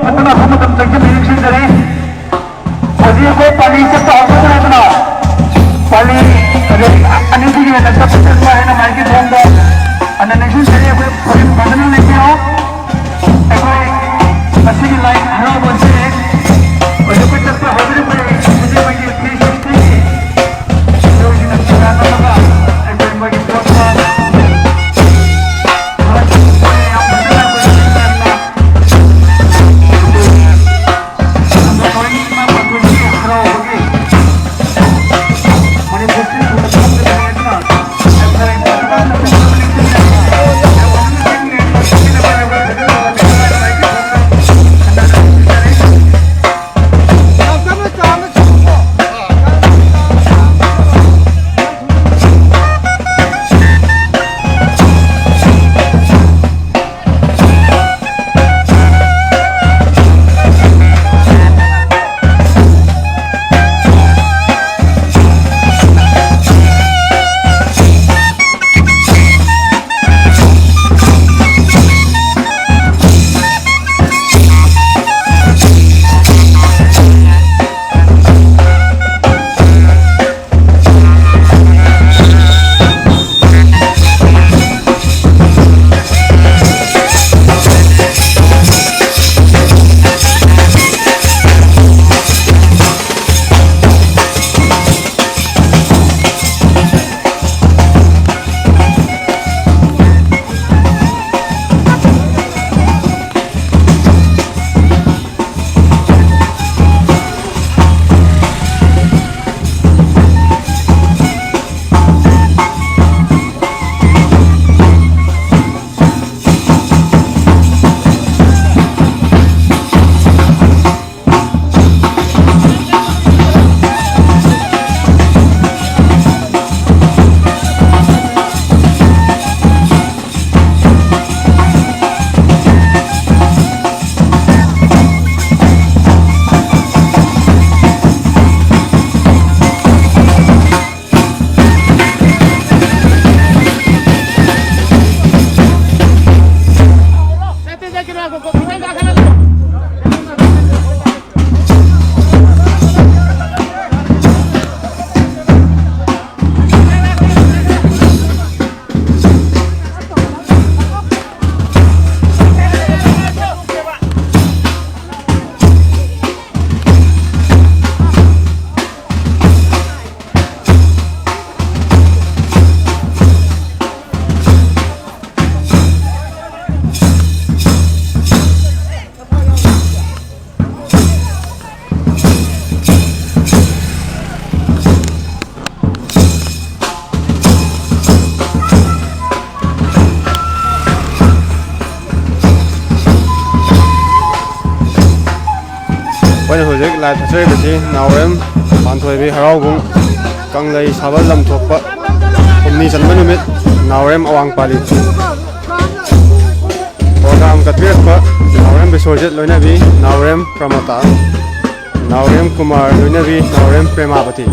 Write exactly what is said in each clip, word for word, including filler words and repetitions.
ꯐꯖꯅ ꯃꯐꯝ ꯃꯇꯝ ꯆꯪꯁꯤꯟꯕꯤꯔꯤꯕꯁꯤꯡꯗꯅꯤ꯫ ꯍꯧꯖꯤꯛ ꯑꯩꯈꯣꯏ ꯄꯥꯂꯤ ꯆꯠꯄ ꯍꯧꯒꯗ꯭ꯔꯦꯗꯅ, ꯄꯥꯂꯤ ꯑꯅꯤꯁꯤꯒꯤ ꯍꯦꯟꯅ ꯆꯠꯄ ꯆꯠꯄ ꯍꯥꯏꯅ ꯃꯥꯏꯒꯤ ꯊꯣꯡꯗ ꯑꯅ ꯅꯤꯡꯁꯤꯡꯖꯔꯤ꯫ ꯑꯩꯈꯣꯏ ꯐꯖꯅ ꯂꯩꯕꯤꯌꯣ꯫ ꯑꯩꯈꯣꯏ ꯉꯁꯤꯒꯤ ꯂꯥꯏ ꯍꯔꯥꯎꯕꯁꯦ ꯍꯧꯖꯤꯛ ꯑꯩꯈꯣꯏ ꯆꯠꯄ ꯍꯧꯗ꯭ꯔꯤꯕ ꯍꯧꯖꯤꯛ ꯃꯣꯏꯒꯤ ꯊ꯭ꯔꯤ ꯁꯤꯛꯁꯇꯤꯒꯤ ꯍꯤꯔꯣꯁꯤꯡꯅ ꯁꯦꯕꯥ ꯇꯧꯔꯒ ꯑꯩꯈꯣꯏ ꯃꯣꯏꯒꯤ ꯄꯣꯠ ꯌꯥꯝ ꯐꯖꯅ ꯑꯩꯈꯣꯏ ꯌꯥꯝꯅ ꯍꯔꯥꯎꯕꯒꯤ ꯃꯅꯤꯄꯨꯔꯁꯤ ꯍꯧꯖꯤꯛ ꯂꯥꯏ ꯊꯥꯖꯔꯤꯕꯁꯤ ꯅꯥꯎꯔꯦꯝ ꯄꯥꯟꯊꯣꯏꯕꯤ ꯍꯔꯥꯎꯕꯨꯡ ꯀꯪꯂꯩ ꯁꯥꯕꯜ ꯂꯝꯊꯣꯛꯄ ꯍꯨꯝꯅꯤ ꯆꯟꯕ ꯅꯨꯃꯤꯠ ꯅꯥꯎꯔꯦꯝ ꯑꯋꯥꯡ ꯄꯥꯂꯤ꯫ ꯄ꯭ꯔꯣꯒ꯭ꯔꯥꯝ ꯀꯠꯄꯤꯔꯛꯄ ꯅꯥꯎꯔꯦꯝ ꯕꯤꯁ꯭ꯋꯖꯤꯠ ꯂꯣꯏꯅꯕꯤ, ꯅꯥꯎꯔꯦꯝ ꯄ꯭ꯔꯃꯇꯥ, ꯅꯥꯎꯔꯦꯝ ꯀꯨꯃꯥꯔ ꯂꯣꯏꯅꯕꯤ, ꯅꯥꯎꯔꯦꯝ ꯄ꯭ꯔꯦꯃꯥꯕꯇꯤ꯫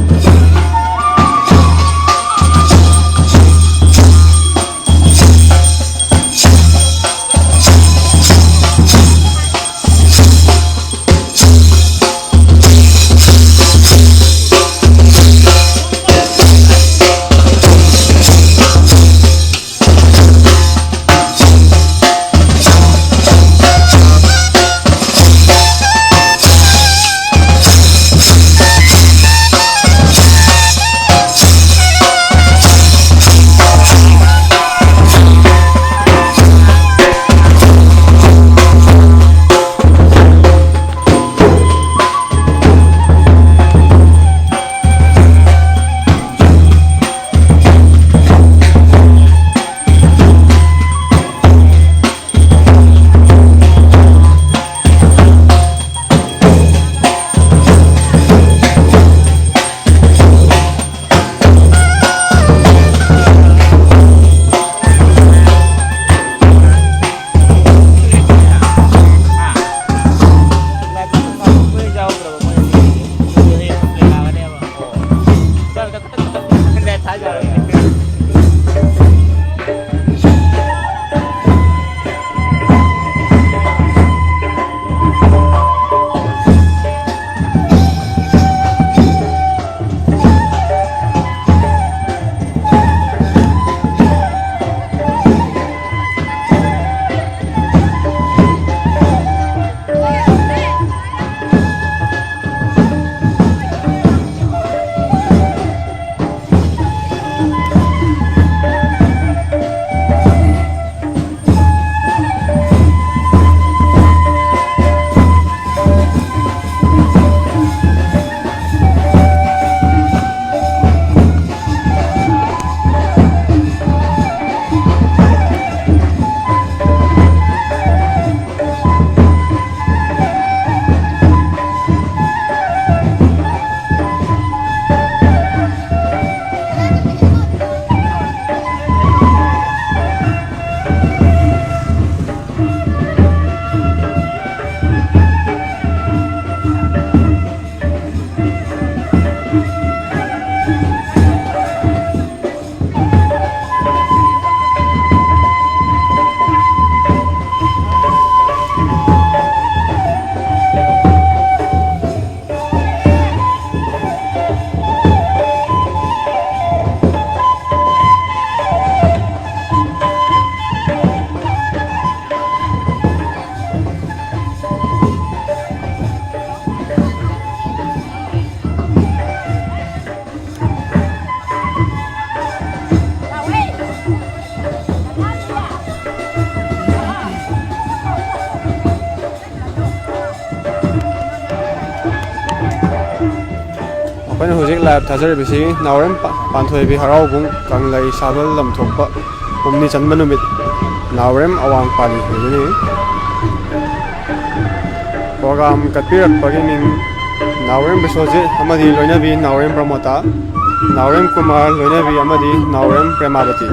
ꯑꯩꯈꯣꯏꯅ ꯍꯧꯖꯤꯛ ꯂꯥꯏꯚ ꯊꯥꯖꯔꯤꯕꯁꯤ ꯅꯥꯎꯔꯦꯝ ꯄꯥ-, ꯄꯥꯟꯊꯣꯏꯕꯤ ꯍꯔꯥꯎꯕꯨꯡ ꯀꯪꯂꯩ ꯁꯥꯕꯜ ꯂꯝꯊꯣꯛꯄ ꯍꯨꯝꯅꯤ ꯆꯟꯕ ꯅꯨꯃꯤꯠ ꯅꯥꯎꯔꯦꯝ ꯑꯋꯥꯡ ꯄꯥꯂꯤ ꯑꯣꯏꯗꯣꯏꯅꯤ꯫ ꯄ꯭ꯔꯣꯒ꯭ꯔꯥꯝ ꯀꯠꯄꯤꯔꯛꯄꯒꯤ ꯃꯤꯡ ꯅꯥꯎꯔꯦꯝ ꯕꯤꯁ꯭ꯋꯖꯤꯠ ꯑꯃꯗꯤ ꯂꯣꯏꯅꯕꯤ ꯅꯥꯎꯔꯦꯝ ꯄ꯭ꯔꯃꯣꯇꯥ, ꯅꯥꯎꯔꯦꯝ ꯀꯨꯃꯥꯔ ꯂꯣꯏꯅꯕꯤ ꯑꯃꯗꯤ ꯅꯥꯎꯔꯦꯝ ꯄ꯭ꯔꯦꯃꯥꯕꯇꯤ꯫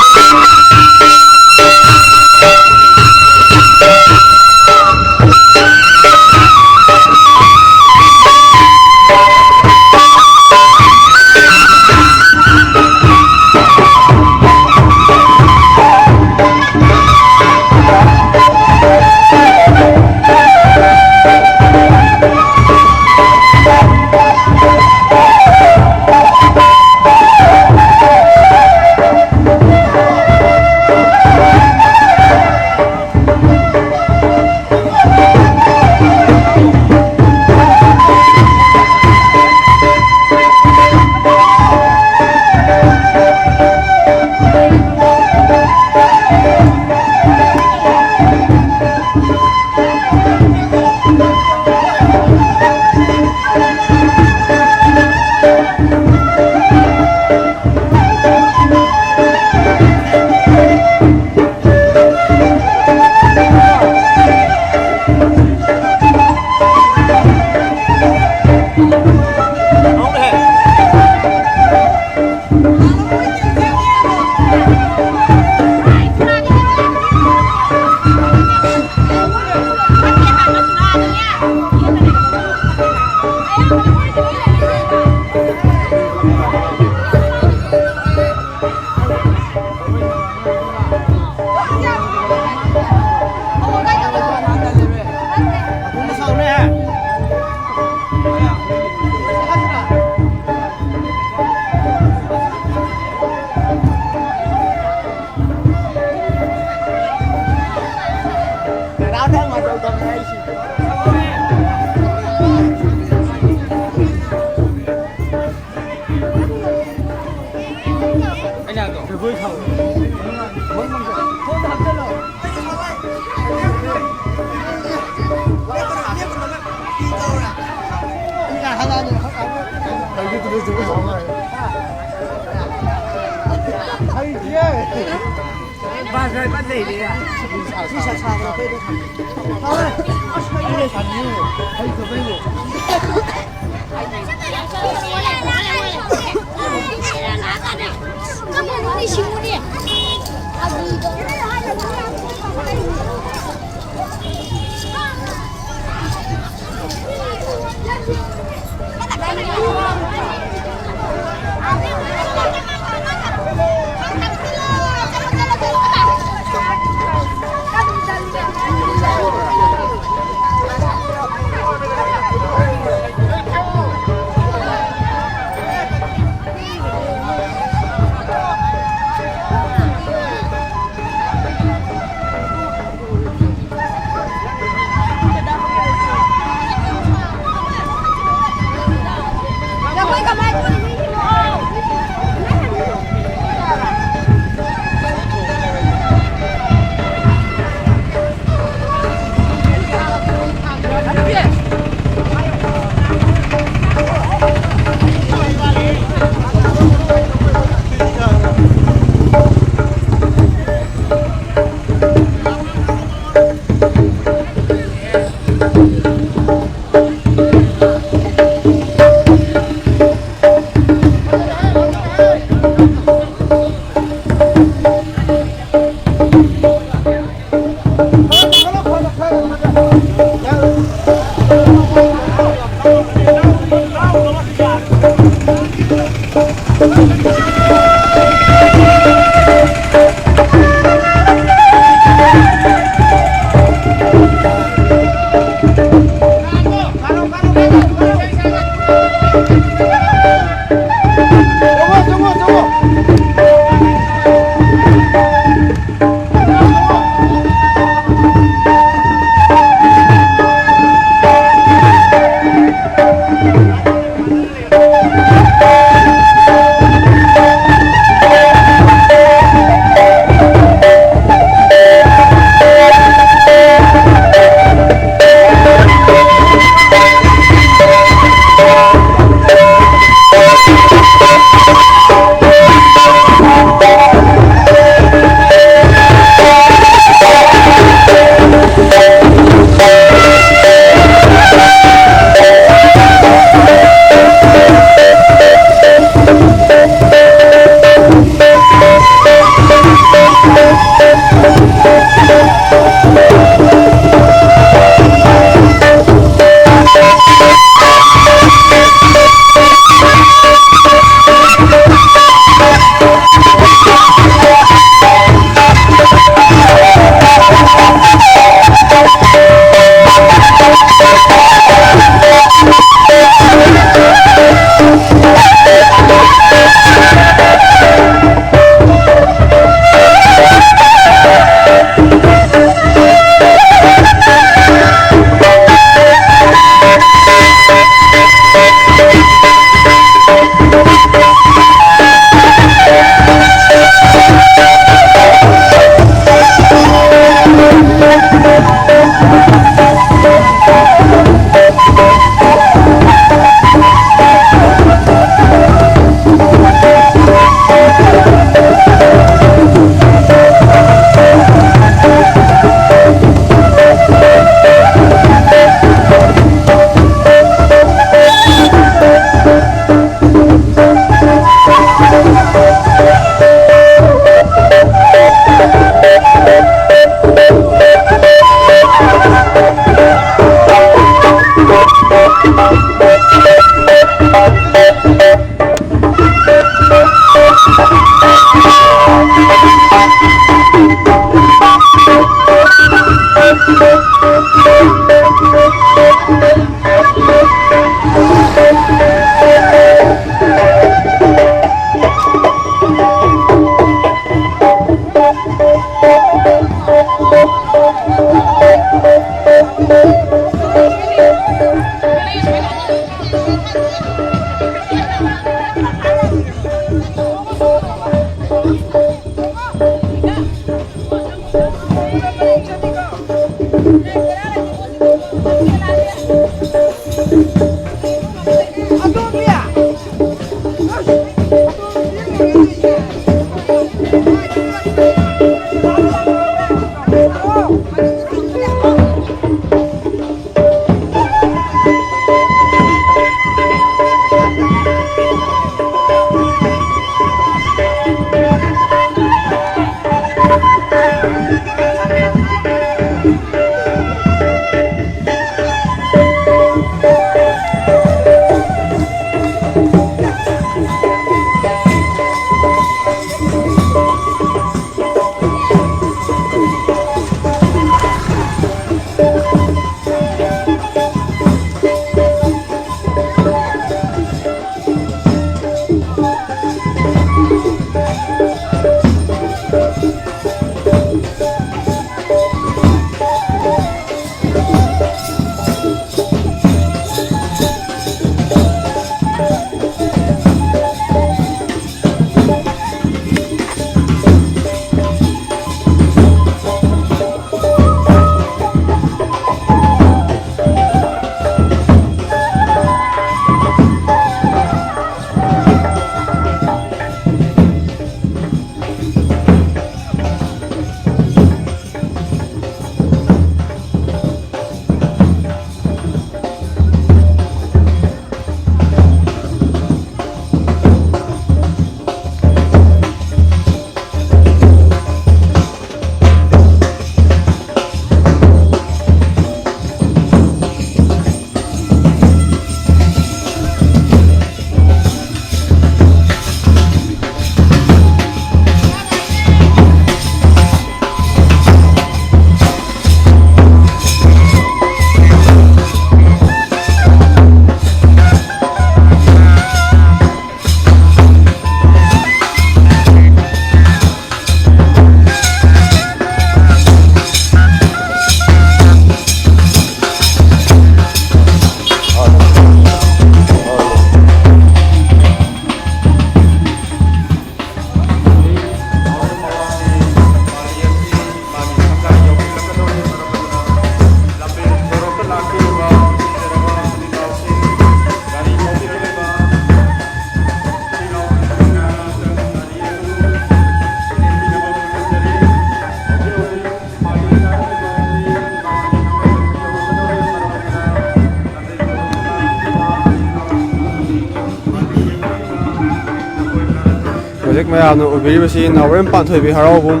ꯍꯧꯖꯤꯛ ꯃꯌꯥꯝꯅ ꯎꯕꯤꯔꯤꯕꯁꯤ ꯅꯥꯎꯔꯦꯝ ꯄꯥꯟꯊꯣꯏꯕꯤ ꯍꯔꯥꯎꯕꯨꯡ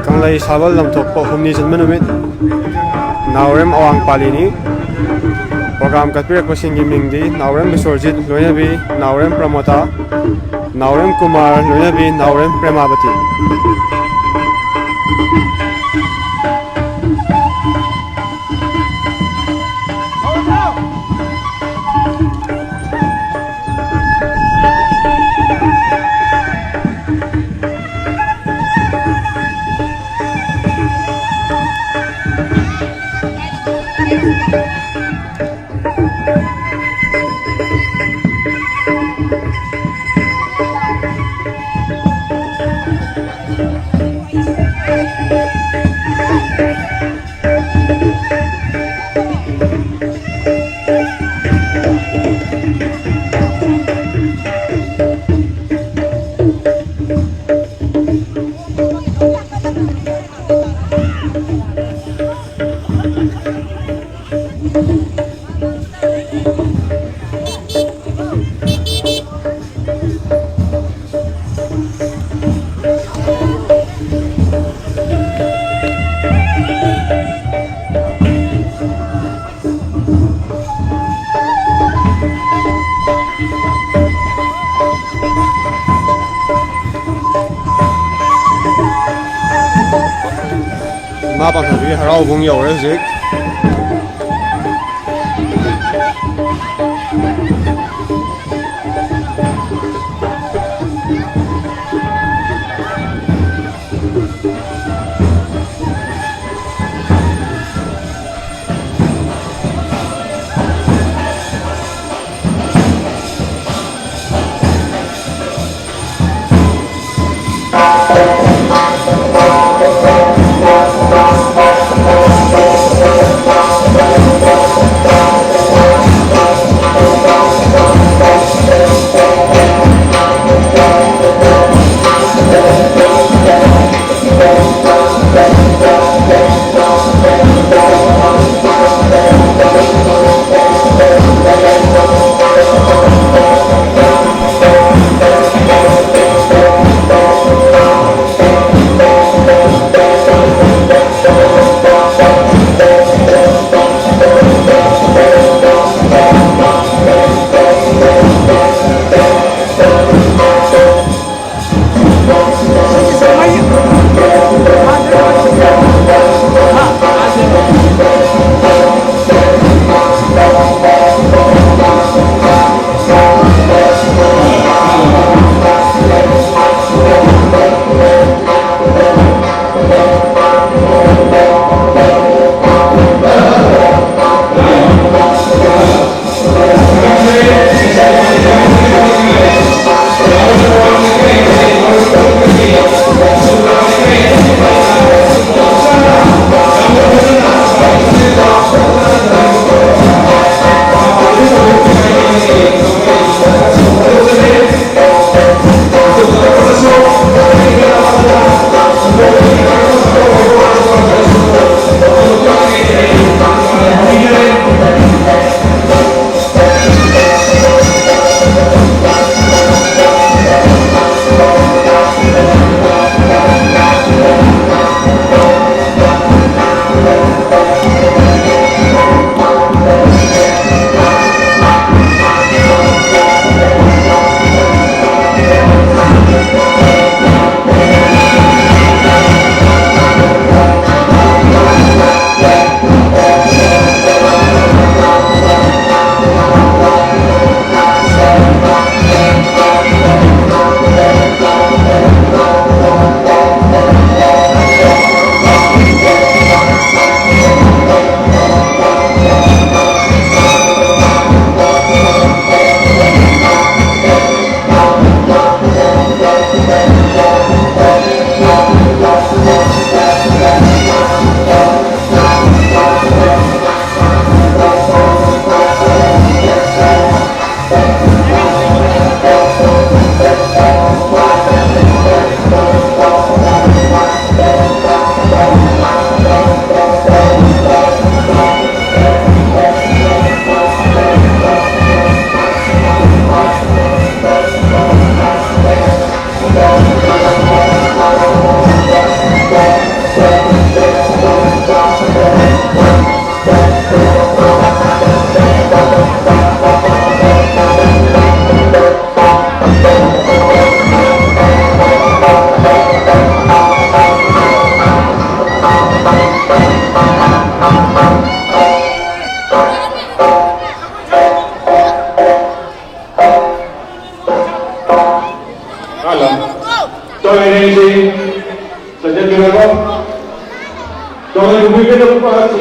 ꯀꯪꯂꯩ ꯁꯥꯕꯜ ꯂꯝꯊꯣꯛꯄ ꯍꯨꯝꯅꯤ ꯆꯟꯕ ꯅꯨꯃꯤꯠ, ꯅꯥꯎꯔꯦꯝ ꯑꯋꯥꯡ ꯄꯥꯂꯤꯅꯤ꯫ ꯄ꯭ꯔꯣꯒ꯭ꯔꯥꯝ ꯀꯠꯄꯤꯔꯛꯄꯁꯤꯡꯒꯤ ꯃꯤꯡꯗꯤ ꯅꯥꯎꯔꯦꯝ ꯕꯤꯁ꯭ꯋꯔꯖꯤꯠ ꯂꯣꯏꯅꯕꯤ ꯅꯥꯎꯔꯦꯝ ꯄ꯭ꯔꯃꯣꯇꯥ, ꯅꯥꯎꯔꯦꯝ ꯀꯨꯃꯥꯔ ꯂꯣꯏꯅꯕꯤ ꯅꯥꯎꯔꯦꯝ ꯄ꯭ꯔꯦꯃꯥꯕꯇꯤ꯫ ꯏꯃꯥ ꯄꯥꯟꯊꯣꯏꯕꯤ ꯍꯔꯥꯎꯕꯨꯡ ꯌꯧꯔꯦ ꯍꯧꯖꯤꯛ꯫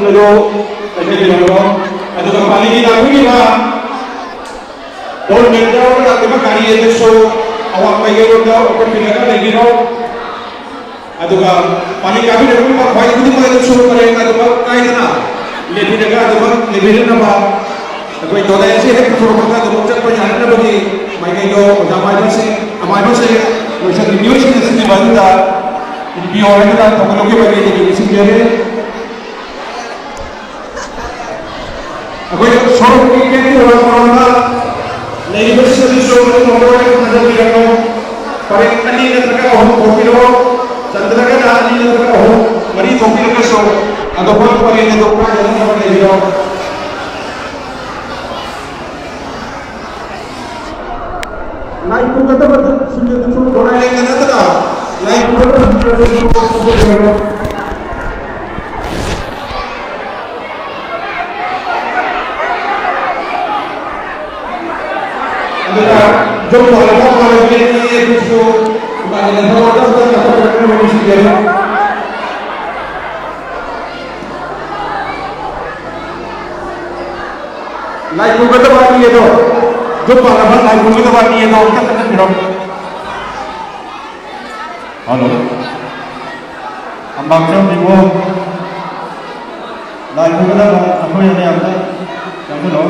ꯑꯗꯨ ꯂꯩꯕꯤꯔꯝꯃꯣ꯫ ꯑꯗꯨꯒ ꯄꯥꯂꯤꯒꯤ ꯂꯥꯛꯄꯤꯔꯤꯕ ꯕꯣꯔ ꯃꯦꯟꯗ ꯂꯥꯛꯂꯤꯕ ꯒꯥꯔꯤ ꯑꯗꯨꯁꯨ ꯑꯋꯥꯡ ꯃꯥꯏꯀꯩꯔꯣꯝꯗ ꯑꯣꯄꯟ ꯄꯤꯔꯒ ꯂꯩꯕꯤꯔꯣ꯫ ꯑꯗꯨꯒ ꯄꯥꯂꯤ ꯀꯥꯕꯤꯔꯛꯂꯤꯕ ꯈ꯭ꯋꯥꯏ ꯈꯨꯗꯤꯡꯃꯛ ꯑꯗꯨꯁꯨ ꯄꯔꯦꯡ ꯑꯗꯨꯃꯛ ꯀꯥꯏꯗꯅ ꯂꯦꯞꯄꯤꯔꯒ ꯑꯗꯨꯃꯛ ꯂꯦꯞꯄꯤꯔꯛꯅꯕ꯫ ꯑꯩꯈꯣꯏ ꯗꯣꯂꯥꯏ ꯑꯁꯤ ꯍꯦꯛ ꯄꯨꯊꯣꯔꯛꯄꯗ ꯑꯗꯨꯃꯛ ꯆꯠꯄ ꯌꯥꯅꯅꯕꯒꯤ ꯃꯥꯏꯀꯩꯗꯣ ꯑꯣꯖꯥ ꯃꯥꯏꯕꯁꯤꯡ, ꯑꯃꯥꯏꯕꯁꯤꯡ, ꯂꯣꯏꯁꯪꯒꯤ ꯃꯤꯑꯣꯏꯁꯤꯡꯅ ꯁꯤꯟꯕꯤꯕ ꯑꯗꯨꯗ ꯏꯟꯕꯤꯌꯣ ꯍꯥꯏꯗꯨꯅ ꯊꯧꯒꯠꯂꯛꯄꯒꯤ ꯃꯥꯏꯀꯩꯗꯒꯤ ꯅꯤꯡꯁꯤꯡꯖꯔꯤ꯫ ꯑꯩꯈꯣꯏꯅ ꯁꯣꯔꯣꯛꯀꯤ ꯀꯦꯟꯗ꯭ꯔ ꯃꯔꯛꯇ ꯂꯩꯔꯤꯕꯁꯤꯡ ꯑꯗꯨꯁꯨ ꯑꯗꯨꯝ ꯃꯈꯣꯏ ꯊꯥꯖꯕꯤꯔꯛꯎ꯫ ꯄꯔꯦꯡ ꯑꯅꯤ ꯅꯠꯇ꯭ꯔꯒ ꯑꯍꯨꯝ ꯊꯣꯛꯄꯤꯔꯛꯑꯣ꯫ ꯆꯟꯗ꯭ꯔꯒꯅ ꯑꯅꯤ ꯅꯠꯇ꯭ꯔꯒ ꯑꯍꯨꯝ, ꯃꯔꯤ ꯊꯣꯛꯄꯤꯔꯒꯁꯨ ꯑꯗꯣ ꯃꯣꯏ ꯄꯔꯦꯡ ꯑꯗꯨ ꯀꯥꯏꯗꯅꯕ ꯂꯩꯕꯤꯔꯣ꯫ ꯂꯥꯏ ꯄꯨꯒꯗꯕ ꯁꯤꯡ ꯑꯗꯨꯁꯨ ꯗꯣꯂꯥꯏ ꯂꯦꯟꯗ ꯅꯠꯇꯅ ꯂꯥꯏ ꯄꯨꯒꯗꯕ ꯁꯤꯡ ꯑꯗꯨꯁꯨ ꯄꯨꯊꯣꯛꯄꯤꯔꯛꯑꯣ꯫ ꯑꯗꯨꯒ ꯌꯨꯝ ꯄꯥꯜꯂꯕ ꯄꯥꯜꯂꯕꯤ ꯑꯅꯤ ꯑꯗꯨꯁꯨ ꯏꯕꯥꯅꯤꯅ ꯊꯕꯛ ꯇꯧꯗꯅ ꯊꯕꯛ ꯇꯧꯗꯅ ꯅꯨꯡꯁꯤꯖꯔꯤ꯫ ꯂꯥꯏ ꯄꯨꯒꯗꯕ ꯑꯅꯤ ꯑꯗꯣ, ꯌꯨꯝ ꯄꯥꯜꯂꯕ ꯂꯥꯏ ꯄꯨꯒꯗꯕ ꯑꯅꯤ ꯑꯗꯣ ꯑꯝꯇ ꯀꯟꯅꯕꯤꯔꯣ꯫ ꯍꯜꯂꯣ꯫ ꯑꯝꯕꯥꯝ ꯆꯪꯕꯤꯕꯨ ꯂꯥꯏ ꯄꯨꯒꯗꯕ ꯑꯩꯈꯣꯏ ꯑꯅꯤ ꯑꯝꯇ ꯆꯪꯁꯤꯜꯂꯣ꯫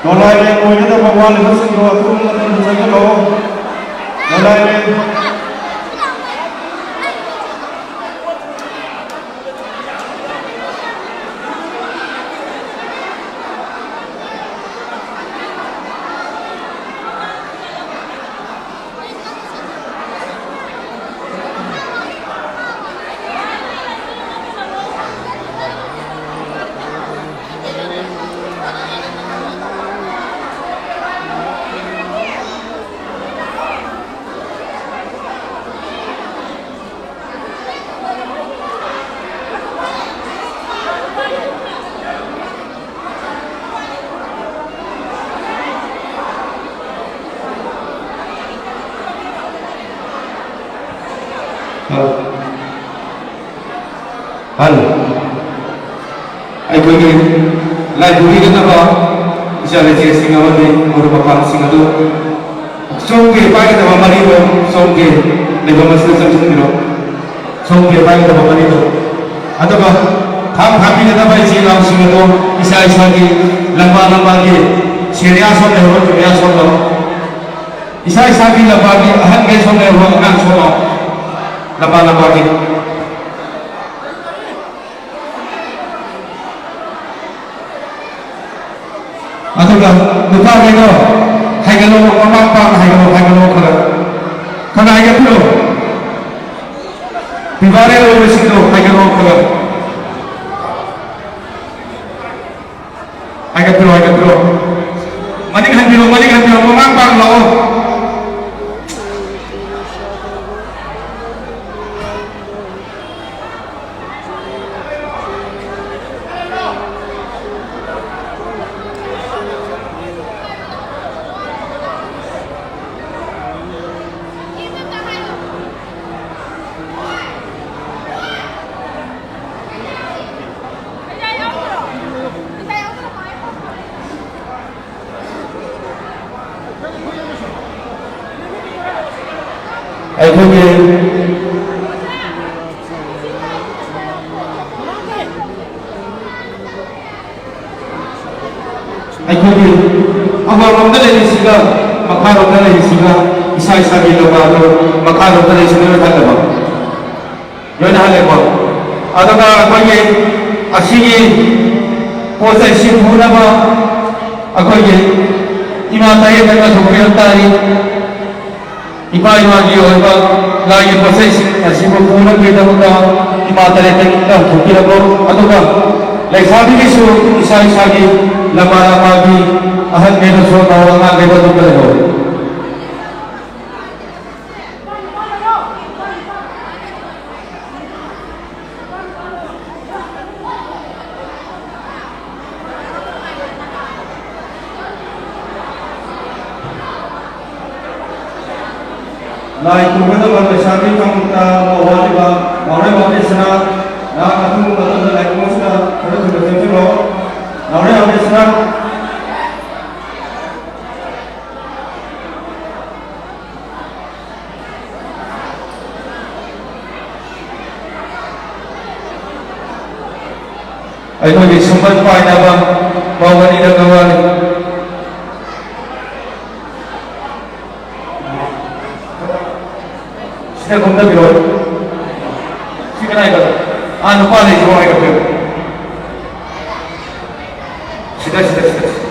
ꯗꯣꯂꯥꯏ ꯂꯦꯟ ꯑꯣꯏꯒꯗꯕ ꯋꯥꯠꯂꯤꯕꯁꯤꯡꯗꯣ ꯑꯊꯨꯕ ꯃꯇꯝꯗ ꯆꯪꯁꯤꯜꯂꯣ꯫ ꯗꯣꯂꯥꯏ ꯂꯦꯟ꯫ ꯍꯜꯂꯣ꯫ ꯑꯩꯈꯣꯏꯒꯤ ꯂꯥꯏ ꯄꯨꯕꯤꯒꯗꯕ ꯏꯆꯥ ꯂꯩꯆꯦꯁꯤꯡ ꯑꯃꯗꯤ ꯃꯔꯨꯞ ꯃꯄꯥꯡꯁꯤꯡ ꯑꯗꯨ ꯁꯣꯝꯒꯤ ꯄꯥꯏꯒꯗꯕ ꯃꯔꯤꯗꯣ ꯁꯣꯝꯒꯤ ꯂꯩꯐꯝ ꯑꯁꯤꯗ ꯆꯪꯁꯤꯟꯕꯤꯔꯣ꯫ ꯁꯣꯝꯒꯤ ꯄꯥꯏꯒꯗꯕ ꯃꯔꯤꯗꯣ꯫ ꯑꯗꯨꯒ ꯊꯥꯡ ꯊꯥꯡꯕꯤꯒꯗꯕ ꯏꯆꯤꯜ ꯏꯅꯥꯎꯁꯤꯡ ꯑꯗꯨ ꯏꯁꯥ ꯏꯁꯥꯒꯤ ꯂꯝꯕꯥ ꯂꯝꯕꯥꯒꯤ ꯁꯦꯅꯤꯌꯥ ꯁꯣꯝ ꯂꯩꯍꯧꯔꯣ, ꯖꯨꯅꯤꯌꯥ ꯁꯣꯝ ꯂꯩꯍꯧꯔꯣ꯫ ꯏꯁꯥ ꯏꯁꯥꯒꯤ ꯂꯝꯕꯥꯒꯤ ꯑꯍꯟꯈꯩ ꯁꯣꯝ ꯂꯩꯍꯧꯔꯣ, ꯑꯉꯥꯡ ꯁꯣꯝ ꯂꯥꯛꯑꯣ꯫ ꯂꯝꯕꯥ ꯂꯝꯕꯥꯒꯤ꯫ ꯑꯗꯨꯒ ꯅꯨꯄꯥꯈꯩꯗꯣ ꯍꯥꯏꯒꯠꯂꯣ, ꯃꯃꯥ ꯃꯄꯥꯅ ꯍꯥꯏꯒꯠꯂꯣ, ꯍꯥꯏꯒꯠꯂꯣ ꯈꯔ꯫ ꯈꯔ ꯍꯥꯏꯒꯠꯄꯤꯔꯣ꯫ ꯄꯤꯕꯥꯔꯦ ꯑꯣꯏꯕꯁꯤꯡꯗꯣ ꯍꯥꯏꯒꯠꯂꯣ ꯈꯔ꯫ ꯍꯥꯏꯒꯠꯄꯤꯔꯣ, ꯍꯥꯏꯒꯠꯄꯤꯔꯣ꯫ ꯃꯅꯤꯡ ꯍꯟꯕꯤꯔꯣ, ꯃꯅꯤꯡ ꯍꯟꯕꯤꯔꯣ, ꯃꯃꯥ ꯃꯄꯥꯅ ꯂꯥꯛꯑꯣ꯫ ꯑꯩꯈꯣꯏꯒꯤ ꯑꯩꯈꯣꯏꯒꯤ ꯑꯋꯥꯡꯂꯣꯝꯗ ꯂꯩꯔꯤꯁꯤꯒ ꯃꯈꯥꯔꯣꯝꯗ ꯂꯩꯔꯤꯁꯤꯒ ꯏꯁꯥ ꯏꯁꯥꯒꯤ ꯂꯝꯕꯥꯗꯣ ꯃꯈꯥꯔꯣꯝꯗ ꯂꯩꯔꯤꯁꯤꯒ ꯂꯣꯏ ꯍꯜꯂꯕ? ꯂꯣꯏꯅ ꯍꯜꯂꯦꯀꯣ꯫ ꯑꯗꯨꯒ ꯑꯩꯈꯣꯏꯒꯤ ꯑꯁꯤꯒꯤ ꯄꯣꯠ ꯆꯩꯁꯤ ꯄꯨꯅꯕ ꯑꯩꯈꯣꯏꯒꯤ ꯏꯃꯥ ꯇꯔꯦꯠꯅ ꯊꯣꯛꯄꯤꯔꯛ ꯇꯥꯔꯤ꯫ ꯏꯄꯥ ꯏꯃꯥꯒꯤ ꯑꯣꯏꯕ ꯂꯥꯏꯒꯤ ꯄꯣꯠꯆꯩꯁꯤꯡ ꯑꯁꯤꯕꯨ ꯄꯨꯅꯕꯒꯤꯗꯃꯛꯇ ꯏꯃꯥ ꯇꯔꯦꯠꯇꯒꯤ ꯊꯣꯛꯄꯤꯔꯛꯂꯣ꯫ ꯑꯗꯨꯒ ꯂꯩꯁꯥꯕꯤꯒꯤꯁꯨ ꯏꯁꯥ ꯏꯁꯥꯒꯤ ꯂꯝꯕꯥ ꯂꯝꯕꯥꯒꯤ ꯑꯍꯟꯈꯩꯅꯁꯨ ꯅꯧ ꯑꯉꯥꯡꯈꯩꯗ ꯑꯗꯨꯝ ꯂꯩꯍꯧ꯫ ꯂꯥꯏ ꯄꯨꯒꯗꯕ ꯂꯩꯁꯥꯕꯤ ꯀꯥꯡꯂꯨꯞꯇ ꯋꯥꯍꯜꯂꯤꯕ ꯋꯥꯔꯣꯏ ꯋꯥꯇꯩꯁꯤꯅ ꯅꯍꯥꯛꯅ ꯑꯩꯈꯣꯏꯒꯤ ꯁꯨꯝꯕꯟ ꯄꯥꯏꯅꯕ ꯄꯥꯎ ꯑꯅꯤꯗꯪꯒ ꯋꯥꯠꯂꯤ꯫ ꯁꯤꯗ ꯀꯨꯝꯊꯕꯤꯔꯛꯑꯣ꯫ ꯁꯤ ꯀꯅꯥꯏꯗ? ꯑꯥ, ꯅꯨꯄꯥ ꯂꯩꯁꯤꯕꯣ ꯍꯥꯏꯒꯠꯄꯤꯌꯨ꯫ ꯁꯤꯗ, ꯁꯤꯗ, ꯁꯤꯗ, ꯁꯤꯗ꯫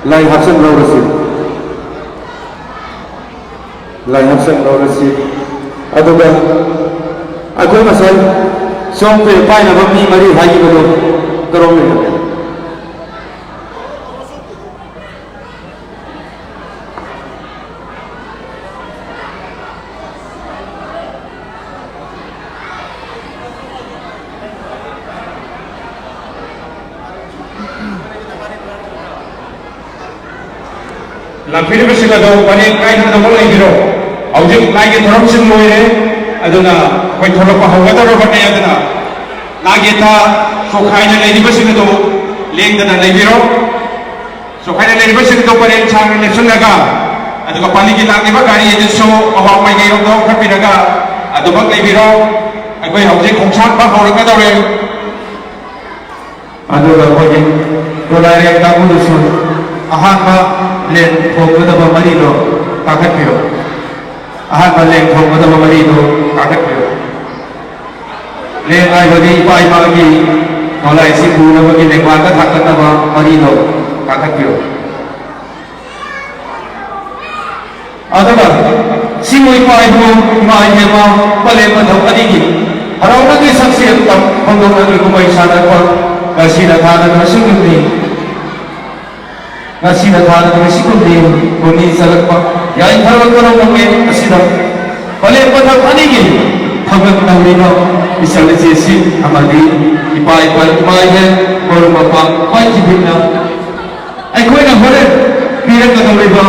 ꯂꯥꯏ ꯍꯥꯞꯆꯟ ꯂꯧꯔꯁꯤ꯫ ꯂꯥꯏ ꯍꯥꯞꯆꯟ ꯂꯧꯔꯁꯤ꯫ ꯑꯗꯨꯒ ꯑꯩꯈꯣꯏ ꯉꯁꯥꯏ ꯁꯣꯝꯁꯦ ꯄꯥꯏꯅꯕ ꯃꯤ ꯃꯔꯤ ꯍꯥꯏꯈꯤꯕꯗꯣ ꯀꯔꯣꯝ ꯂꯩꯔꯒꯦ? ꯂꯥꯛꯄꯤꯔꯤꯕꯁꯤꯡ ꯑꯗꯨ ꯄꯔꯦꯡ ꯀꯥꯏꯅ ꯑꯗꯨꯃꯛ ꯂꯩꯕꯤꯔꯣ꯫ ꯍꯧꯖꯤꯛ ꯂꯥꯏꯒꯤ ꯊꯧꯔꯝꯁꯤꯡ ꯂꯣꯏꯔꯦ, ꯑꯗꯨꯅ ꯑꯩꯈꯣꯏ ꯊꯣꯛꯂꯛꯄ ꯍꯧꯒꯗꯧꯔꯕꯅꯤ꯫ ꯑꯗꯨꯅ ꯂꯥꯏꯒꯤ ꯊꯥ ꯆꯣꯈꯥꯏꯅ ꯂꯩꯔꯤꯕꯁꯤꯡ ꯑꯗꯨ ꯂꯦꯡꯗꯅ ꯂꯩꯕꯤꯔꯣ꯫ ꯆꯣꯈꯥꯏꯅ ꯂꯩꯔꯤꯕꯁꯤꯡ ꯑꯗꯨ ꯄꯔꯦꯡ ꯁꯥꯡꯅ ꯂꯦꯞꯁꯤꯜꯂꯒ, ꯑꯗꯨꯒ ꯄꯥꯂꯤꯒꯤ ꯂꯥꯛꯂꯤꯕ ꯒꯥꯔꯤ ꯑꯗꯨꯁꯨ ꯑꯋꯥꯡ ꯃꯥꯏꯀꯩꯔꯣꯝꯗ ꯑꯣꯟꯊꯣꯛꯄꯤꯔꯒ ꯑꯗꯨꯃꯛ ꯂꯩꯕꯤꯔꯣ꯫ ꯑꯩꯈꯣꯏ ꯍꯧꯖꯤꯛ ꯈꯣꯡꯁꯥꯟꯕ ꯍꯧꯔꯛꯀꯗꯧꯔꯦ꯫ ꯑꯗꯨꯒ ꯑꯩꯈꯣꯏꯒꯤ ꯈꯨꯂꯥꯏꯔꯦꯟ ꯀꯥꯡꯕꯨꯗꯨꯁꯨ ꯑꯍꯥꯟꯕ ꯂꯦꯟ ꯊꯣꯡꯒꯗꯕ ꯃꯔꯤꯗꯣ ꯀꯥꯈꯠꯄꯤꯔꯣ꯫ ꯑꯍꯥꯟꯕ ꯂꯦꯟ ꯊꯣꯡꯒꯗꯕ ꯃꯔꯤꯗꯣ ꯀꯥꯈꯠꯄꯤꯔꯣ꯫ ꯂꯦꯟ ꯍꯥꯏꯕꯗꯤ ꯏꯄꯥ ꯏꯃꯥꯒꯤ ꯈꯨꯂꯥꯏꯁꯤ ꯄꯨꯅꯕꯒꯤ ꯂꯦꯡꯕꯥꯟꯗ ꯊꯥꯡꯒꯠꯅꯕ ꯃꯔꯤꯗꯣ ꯀꯥꯈꯠꯄꯤꯔꯣ꯫ ꯑꯗꯨꯒ ꯁꯤꯕꯨ ꯏꯄꯥ ꯏꯄꯨ, ꯏꯃꯥ ꯏꯕꯦꯝꯃ, ꯄꯂꯦꯝ ꯃꯊꯛ ꯑꯅꯤꯒꯤ ꯍꯔꯥꯎꯅꯒꯤ ꯁꯛꯁꯦꯜ ꯐꯣꯡꯗꯣꯛꯅꯕꯒꯤ ꯀꯨꯝꯍꯩ ꯁꯥꯟꯅꯔꯛꯄ ꯉꯁꯤꯅ ꯊꯥꯅ ꯉꯁꯤꯒꯨꯝꯅꯤ꯫ ꯉꯁꯤꯅ ꯊꯥꯅ ꯉꯁꯤꯒꯨꯝꯅꯤ꯫ ꯀꯨꯝꯅꯤ ꯆꯠꯂꯛꯄ ꯌꯥꯏꯐꯔꯕ ꯀꯔꯝꯕ ꯃꯦꯠ ꯑꯁꯤꯗ ꯄꯂꯦꯝ ꯃꯊꯛ ꯑꯅꯤꯒꯤ ꯊꯧꯒꯜ ꯇꯧꯔꯤꯕ ꯏꯆꯜ ꯏꯆꯦꯁꯤꯡ ꯑꯃꯗꯤ ꯏꯄꯥ ꯏꯄꯥ ꯏꯃꯥ ꯏꯕꯦꯟ ꯃꯔꯨꯞ ꯃꯄꯥꯡ ꯈ꯭ꯋꯥꯏ ꯆꯤꯕꯤꯛꯅ ꯑꯩꯈꯣꯏꯅ ꯍꯣꯔꯦꯟ ꯄꯤꯔꯛꯀꯗꯧꯔꯤꯕ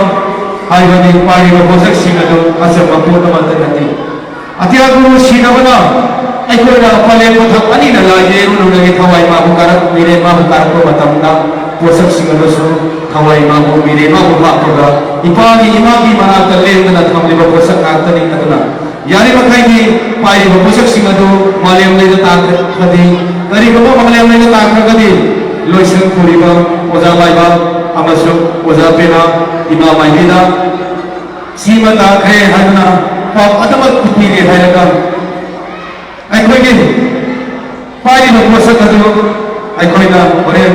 ꯍꯥꯏꯕꯗꯤ ꯄꯥꯏꯔꯤꯕ ꯄꯣꯠꯁꯛꯁꯤꯡ ꯑꯗꯨ ꯑꯆꯝꯕ ꯄꯣꯠ ꯑꯃꯠꯇ ꯅꯠꯇꯦ꯫ ꯑꯇꯤꯌꯥ ꯒꯨꯔꯨ ꯁꯤꯅꯕꯅ ꯑꯩꯈꯣꯏꯅ ꯄꯂꯦꯝ ꯃꯊꯛ ꯑꯅꯤꯅ ꯂꯥꯏ ꯌꯦꯛꯂꯨꯅꯨꯅꯒꯤ ꯊꯋꯥꯏ ꯃꯥꯕꯨ ꯀꯥꯔꯛ-, ꯃꯤꯔꯦꯟ ꯃꯥꯕꯨ ꯀꯥꯔꯛꯄ ꯃꯇꯝꯗ ꯄꯣꯠꯁꯛꯁꯤꯡ ꯑꯗꯨꯁꯨ ꯊꯋꯥꯏ ꯃꯥꯕꯨ ꯃꯤꯔꯦꯟ ꯃꯥꯕꯨ ꯍꯥꯞꯄꯒ ꯏꯄꯥꯒꯤ ꯏꯃꯥꯒꯤ ꯃꯅꯥꯛꯇ ꯂꯦꯡꯗꯅ ꯊꯝꯂꯤꯕ ꯄꯣꯠꯁꯛ ꯉꯥꯛꯇꯅꯤ꯫ ꯑꯗꯨꯅ ꯌꯥꯔꯤꯕꯃꯈꯩꯗꯤ ꯄꯥꯏꯔꯤꯕ ꯄꯣꯠꯁꯛꯁꯤꯡ ꯑꯗꯨ ꯃꯥꯂꯦꯝ ꯂꯩꯗ ꯇꯥꯈ꯭ꯔꯒꯗꯤ, ꯀꯔꯤꯒꯨꯝꯕ ꯃꯥꯂꯦꯝ ꯂꯩꯗ ꯇꯥꯈ꯭ꯔꯒꯗꯤ, ꯂꯣꯏꯁꯪ ꯄꯨꯔꯤꯕ ꯑꯣꯖꯥ ꯃꯥꯏꯕ ꯑꯃꯁꯨꯡ ꯑꯣꯖꯥ ꯄꯦꯅꯥ, ꯏꯃꯥ ꯃꯥꯏꯕꯤꯗ ꯁꯤꯃ ꯇꯥꯈ꯭ꯔꯦ ꯍꯥꯏꯗꯨꯅ ꯄꯥꯎ ꯑꯗꯨꯃꯛ ꯄꯤꯔꯦ ꯍꯥꯏꯔꯒ, ꯑꯩꯈꯣꯏꯒꯤ ꯄꯥꯏꯔꯤꯕ ꯄꯣꯠꯁꯛ ꯑꯗꯨ ꯑꯩꯈꯣꯏꯅ ꯍꯣꯔꯦꯟ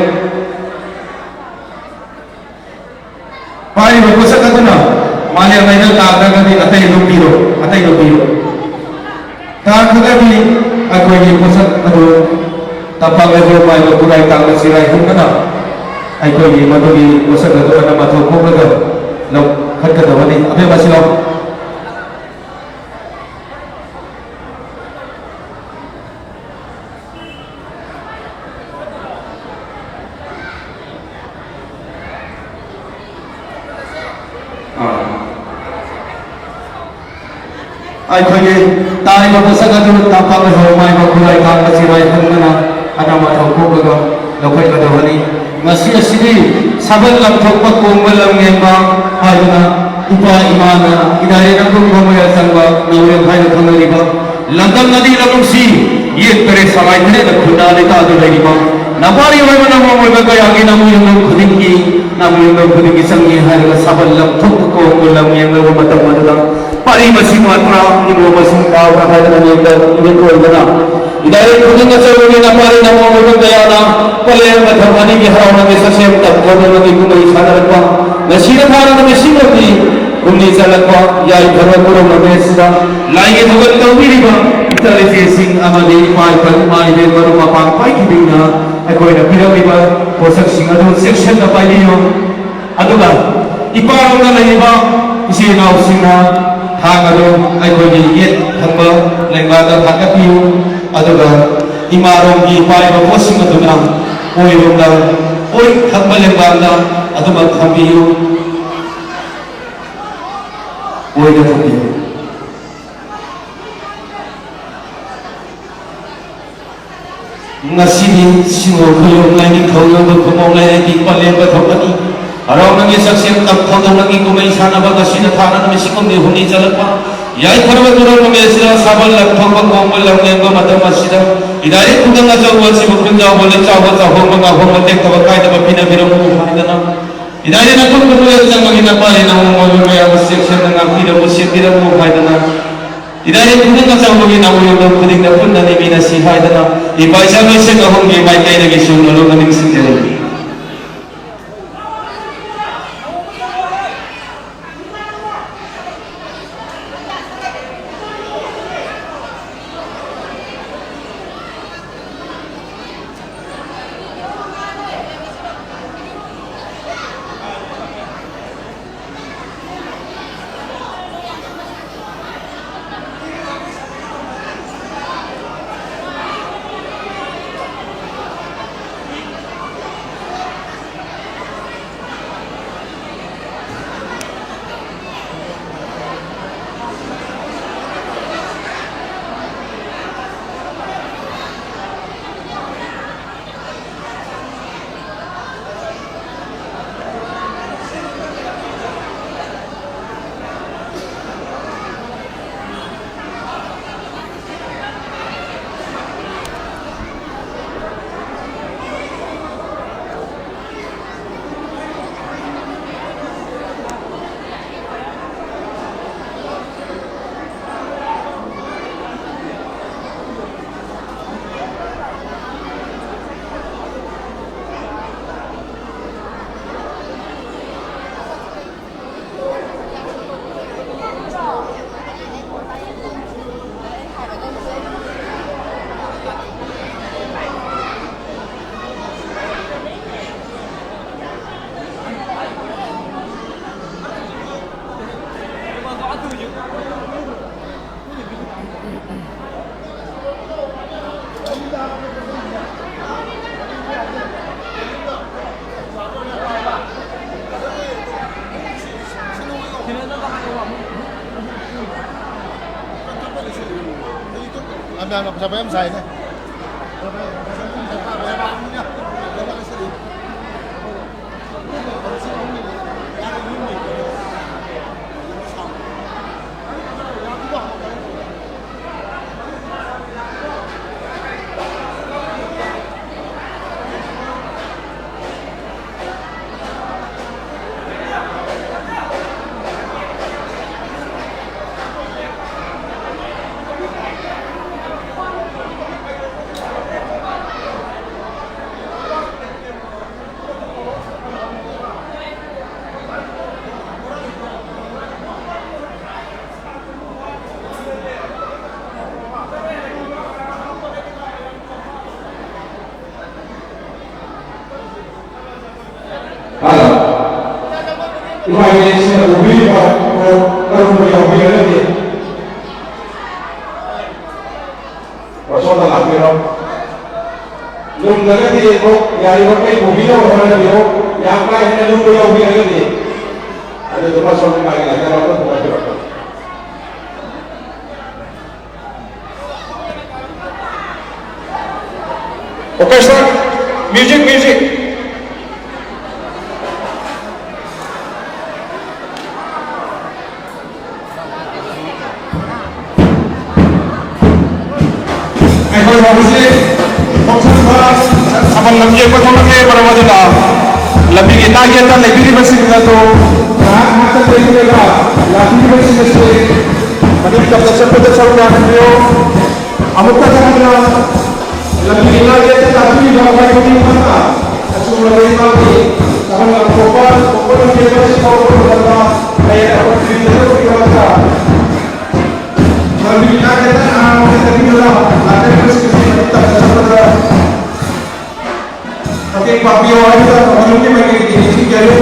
ꯍꯥꯏꯔꯤꯕ ꯄꯣꯠꯁꯛ ꯑꯗꯨꯅ ꯃꯥꯂꯦꯝ ꯂꯩꯅ ꯇꯥꯗ꯭ꯔꯒꯗꯤ ꯑꯇꯩ ꯑꯗꯨꯝ ꯄꯤꯔꯣ, ꯑꯇꯩ ꯑꯗꯨꯝ ꯄꯤꯔꯣ꯫ ꯇꯥꯈ꯭ꯔꯒꯗꯤ ꯑꯩꯈꯣꯏꯒꯤ ꯄꯣꯠꯁꯛ ꯑꯗꯨ ꯇꯝꯄꯥꯛ ꯂꯩꯕ ꯃꯥꯏꯕ ꯈꯨꯔꯥꯏ ꯇꯥꯡꯕ ꯆꯤꯔꯥꯏ ꯍꯨꯝꯕꯅ ꯑꯩꯈꯣꯏꯒꯤ ꯃꯗꯨꯒꯤ ꯄꯣꯠꯁꯛ ꯑꯗꯨ ꯑꯅꯝ ꯑꯊꯧ ꯄꯣꯛꯂꯒ ꯂꯧꯈꯠꯀꯗꯕꯅꯤ꯫ ꯑꯕꯦꯝꯃꯁꯤ ꯂꯥꯎ꯫ ꯑꯥ꯫ ꯑꯩꯈꯣꯏꯒꯤ ꯇꯥꯔꯤꯕ ꯄꯣꯠꯁꯛ ꯑꯗꯨ ꯇꯝꯄꯥꯛ ꯂꯩꯍꯧ ꯃꯥꯏꯕ ꯈꯨꯔꯥꯏ ꯊꯥꯡꯕ ꯆꯤꯔꯥꯏ ꯈꯪꯗꯅ ꯑꯅꯥ ꯑꯊꯧ ꯄꯣꯛꯂꯒ ꯂꯧꯈꯠꯀꯗꯕꯅꯤ꯫ ꯃꯁꯤ ꯑꯁꯤꯗꯤ ꯁꯥꯕꯜ ꯂꯝꯊꯣꯛꯄ ꯀꯣꯡꯕ ꯂꯝ ꯌꯦꯡꯕ ꯍꯥꯏꯗꯨꯅ ꯏꯄꯥ ꯏꯃꯥꯅ ꯏꯗꯥꯏꯔꯦ ꯅꯪꯒꯨꯝꯕ ꯃꯌꯥ ꯆꯪꯕ ꯅꯥꯎꯔꯦꯝ ꯍꯥꯏꯅ ꯈꯪꯅꯔꯤꯕ ꯂꯝꯗꯝ ꯅꯗꯤ ꯂꯝꯂꯣꯡꯁꯤ ꯌꯦꯛ ꯇꯔꯦꯠ ꯁꯉꯥꯏ ꯇꯔꯦꯠꯅ ꯈꯨꯟꯗꯥ ꯂꯩꯇꯥꯗꯨ ꯂꯩꯔꯤꯕ ꯅꯄꯥꯔꯤ ꯑꯣꯏꯕ ꯅꯃꯣꯝ ꯑꯣꯏꯕ ꯀꯌꯥꯒꯤ ꯅꯃꯨ ꯌꯨꯝꯂꯣꯝ ꯈꯨꯗꯤꯡꯒꯤ ꯅꯃꯨ ꯌꯨꯝꯂꯣꯝ ꯈꯨꯗꯤꯡꯒꯤ ꯆꯪꯉꯤ ꯍꯥꯏꯔꯒ ꯁꯥꯕꯜ ꯂꯝꯊꯣꯛꯄ ꯀꯣꯡꯕ ꯂꯝ ꯌꯦꯡꯂꯕ ꯃꯇꯝ ꯑꯗꯨꯗ ꯄꯥꯔꯤ ꯃꯁꯤꯡ ꯋꯥꯠꯄ꯭ꯔꯥ, ꯏꯃꯣ ꯃꯁꯤꯡ ꯇꯥꯕ꯭ꯔꯥ ꯍꯥꯏꯗꯅ ꯅꯦꯛꯇ ꯏꯃꯤꯠ ꯑꯣꯏꯗꯅ ꯏꯗꯥꯏꯔꯦ ꯈꯨꯗꯤꯡ ꯑꯆꯧꯕꯒꯤ ꯅꯄꯥꯔꯤ ꯅꯃꯣꯝ ꯑꯣꯏꯕ ꯀꯌꯥꯅ ꯄꯂꯦꯝ ꯃꯊꯛ ꯑꯅꯤꯒꯤ ꯍꯔꯥꯎꯅꯕꯤ ꯁꯛꯁꯦꯝ ꯇꯝꯊꯣꯛꯅꯕꯒꯤ ꯀꯨꯝꯍꯩ ꯁꯥꯟꯅꯔꯛꯄ ꯉꯁꯤꯅ ꯊꯥꯔꯒ ꯃꯤꯁꯤꯡ ꯑꯃꯗꯤ ꯀꯨꯝꯅꯤ ꯆꯠꯂꯛꯄ ꯌꯥꯏꯐꯔꯕ ꯀꯨꯔꯝ ꯑꯃ ꯑꯁꯤꯗ ꯂꯥꯏꯒꯤ ꯊꯧꯒꯜ ꯇꯧꯕꯤꯔꯤꯕ ꯏꯆꯥ ꯏꯆꯦꯁꯤꯡ ꯑꯃꯗꯤ ꯏꯄꯥ ꯏꯄꯥ ꯏꯃꯥ ꯏꯕꯦꯟ ꯃꯔꯨꯞ ꯃꯄꯥꯡ ꯈ꯭ꯋꯥꯏ ꯈꯤꯗꯤꯡꯅ ꯑꯩꯈꯣꯏꯅ ꯄꯤꯔꯛꯂꯤꯕ ꯄꯣꯠꯁꯛꯁꯤꯡ ꯑꯗꯨ ꯆꯦꯛꯁꯤꯟꯅ ꯄꯥꯏꯕꯤꯌꯨ꯫ ꯑꯗꯨꯒ ꯏꯄꯥꯔꯣꯝꯗ ꯂꯩꯔꯤꯕ ꯏꯆꯤꯜ ꯏꯅꯥꯎꯁꯤꯡꯅ ꯊꯥꯡ ꯑꯗꯨ ꯑꯩꯈꯣꯏꯒꯤ ꯌꯦꯠ ꯊꯪꯕ ꯂꯦꯡꯕꯥꯗ ꯊꯥꯡꯒꯠꯄꯤꯌꯨ꯫ ꯑꯗꯨꯒ ꯏꯃꯥꯔꯣꯝꯒꯤ ꯄꯥꯏꯔꯤꯕ ꯄꯣꯠꯁꯤꯡ ꯑꯗꯨꯅ ꯑꯣꯏꯔꯣꯝꯗ, ꯑꯣꯏ ꯊꯪꯕ ꯂꯦꯡꯕꯥꯗ ꯑꯗꯨꯃꯛ ꯊꯝꯕꯤꯌꯨ꯫ ꯑꯣꯏꯗ ꯊꯝꯕꯤꯌꯨ꯫ ꯉꯁꯤꯗꯤ ꯁꯤꯡꯉꯣ ꯈꯣꯏꯔꯣꯝ ꯂꯥꯏꯅꯤꯡꯊꯧ ꯌꯣꯟꯕ ꯈꯨꯃꯣꯡ ꯂꯥꯏꯔꯦꯝꯕꯤ ꯄꯂꯦꯝꯕ ꯊꯣꯛꯀꯅꯤ꯫ ꯍꯔꯥꯎꯅꯒꯤ ꯆꯥꯛꯁꯦꯡ ꯇꯝꯊꯧꯗꯧꯅꯒꯤ ꯀꯨꯝꯍꯩ ꯁꯥꯟꯅꯕ ꯉꯁꯤꯅ ꯊꯥꯅ ꯅꯨꯃꯤꯠ ꯁꯤꯒꯨꯝꯗꯤ ꯍꯨꯝꯅꯤ ꯆꯠꯂꯛꯄ ꯌꯥꯏꯐꯔꯕ ꯇꯨꯔꯦꯜ ꯃꯃꯦ ꯑꯁꯤꯗ ꯁꯥꯕꯜ ꯂꯪꯊꯣꯛꯄ ꯀꯣꯡꯕ ꯂꯝꯂꯦꯟꯕ ꯃꯇꯝ ꯑꯁꯤꯗ ꯏꯗꯥꯏꯔꯤ ꯈꯨꯡꯒꯪ ꯑꯆꯧꯕ ꯑꯁꯤꯕꯨ ꯈꯨꯟꯖꯥꯎꯕ ꯂꯩꯆꯥꯎꯕ ꯆꯥꯎꯍꯣꯡꯕ ꯉꯥꯍꯣꯡꯕ ꯇꯦꯛꯇꯕ ꯀꯥꯏꯗꯕ ꯄꯤꯅꯕꯤꯔꯝꯃꯨ ꯍꯥꯏꯗꯅ ꯏꯗꯥꯏꯔꯤ ꯅꯈꯨꯠ ꯈꯨꯠꯂꯣꯏ ꯆꯪꯕꯒꯤ ꯅꯄꯥꯏ ꯅꯃꯣ ꯃꯣꯏꯕ ꯃꯌꯥꯝꯕꯨ ꯆꯦꯛꯁꯤꯟꯅ ꯉꯥꯛꯄꯤꯔꯝꯃꯨ ꯁꯦꯝꯕꯤꯔꯝꯃꯨ ꯍꯥꯏꯗꯅ ꯏꯗꯥꯏꯔꯤ ꯈꯨꯡꯒꯪ ꯑꯆꯧꯕꯒꯤ ꯅꯥꯎꯔꯦꯝꯕꯝ ꯈꯨꯗꯤꯡꯗ ꯄꯨꯟꯅ ꯂꯩꯃꯤꯟꯅꯁꯤ ꯍꯥꯏꯗꯅ ꯏꯄꯥ ꯏꯆꯥ ꯂꯣꯏꯁꯪ ꯑꯍꯨꯝꯒꯤ ꯃꯥꯏꯀꯩꯗꯒꯤꯁꯨ ꯅꯣꯂꯨꯛꯅ ꯅꯤꯡꯁꯤꯡꯖꯔꯤ꯫ ꯃꯌꯥꯝꯅ ꯄꯩꯁꯥ ꯄꯥꯏꯕ ꯌꯥꯝ ꯁꯥꯏꯅꯦ꯫ ꯍꯜꯂꯣ꯫ ꯏꯃꯥ ꯏꯕꯦꯟꯁꯤꯡꯅ ꯄꯨꯕꯤꯔꯤꯕ ꯀꯔꯝꯕ ꯌꯥꯎꯕꯤꯔꯒꯗꯤ? ꯋꯥꯁꯣꯝꯗ ꯂꯥꯛꯄꯤꯔꯣ꯫ ꯂꯨꯝꯗ꯭ꯔꯒꯗꯤ ꯑꯃꯨꯛ ꯌꯥꯔꯤꯕꯃꯈꯩ ꯄꯨꯕꯤꯅꯕ ꯍꯣꯠꯅꯕꯤꯌꯨ꯫ ꯌꯥꯝ ꯀꯥ ꯍꯦꯟꯅ ꯂꯨꯝꯕ ꯌꯥꯎꯕꯤꯔꯒꯗꯤ ꯑꯗꯨꯗꯨꯃ ꯁꯣꯝꯒꯤ ꯃꯥꯒꯤ ꯂꯥꯏꯖꯔ ꯑꯃ ꯄꯨꯊꯣꯛꯄꯤꯔꯛꯄ꯫ Orchestra, music, music. ꯑꯩꯈꯣꯏ ꯍꯧꯖꯤꯛ ꯊꯣꯛꯆꯟꯕ ꯊꯥꯕꯜ ꯂꯝꯖꯦꯟ ꯊꯣꯛꯂꯛꯀꯦ ꯃꯔꯝ ꯑꯗꯨꯅ ꯂꯝꯕꯤꯒꯤ ꯅꯥꯛ ꯌꯦꯠꯇ ꯂꯩꯕꯤꯔꯤꯕꯁꯤꯡ ꯑꯗꯨ ꯉꯥꯏꯍꯥꯛ ꯉꯥꯏꯍꯥꯛꯇ ꯂꯩꯕꯤꯔꯒ ꯂꯥꯛꯄꯤꯔꯤꯕꯁꯤꯡ ꯑꯁꯤ ꯃꯅꯤꯡ ꯇꯝꯅ ꯆꯠꯄꯗ ꯁꯔꯨꯛ ꯌꯥꯍꯟꯕꯤꯌꯨ꯫ ꯑꯃꯨꯛꯇ ꯍꯟꯅ ꯂꯝꯕꯤ ꯅꯥꯛ ꯌꯦꯠꯇ ꯂꯥꯛꯄꯤꯔꯤꯕ ꯑꯩꯈꯣꯏ ꯈꯨꯗꯤꯡꯃꯛꯅ ꯑꯆꯨꯝꯕ ꯂꯩꯕꯥꯛꯀꯤ ꯊꯥꯕꯜ ꯂꯝꯊꯣꯛꯄ ꯊꯣꯛꯄ ꯂꯝꯖꯦꯜ ꯑꯁꯤ ꯍꯧꯔꯛꯄ ꯃꯇꯝꯗ ꯍꯌꯦꯡ ꯑꯩꯈꯣꯏ ꯇꯨꯔꯤꯖꯝꯒꯤꯗꯃꯛꯇ ꯂꯝꯕꯤ ꯅꯥꯛ ꯌꯦꯠꯇ ꯉꯥꯏꯍꯥꯛ ꯑꯃꯨꯛꯇ ꯆꯠꯄꯤꯔꯒ ꯂꯥꯛꯀꯗꯧꯔꯤꯕꯁꯤꯡ ꯑꯁꯤ ꯃꯅꯤꯡ ꯇꯝꯅ ꯆꯠꯄꯗ ꯃꯇꯦꯡ ꯄꯥꯡꯕꯤꯌꯨ ꯍꯥꯏꯕꯗ ꯃꯅꯨꯡꯒꯤ ꯃꯥꯏꯀꯩꯗꯒꯤ ꯅꯤꯡꯁꯤꯡꯖꯔꯤ꯫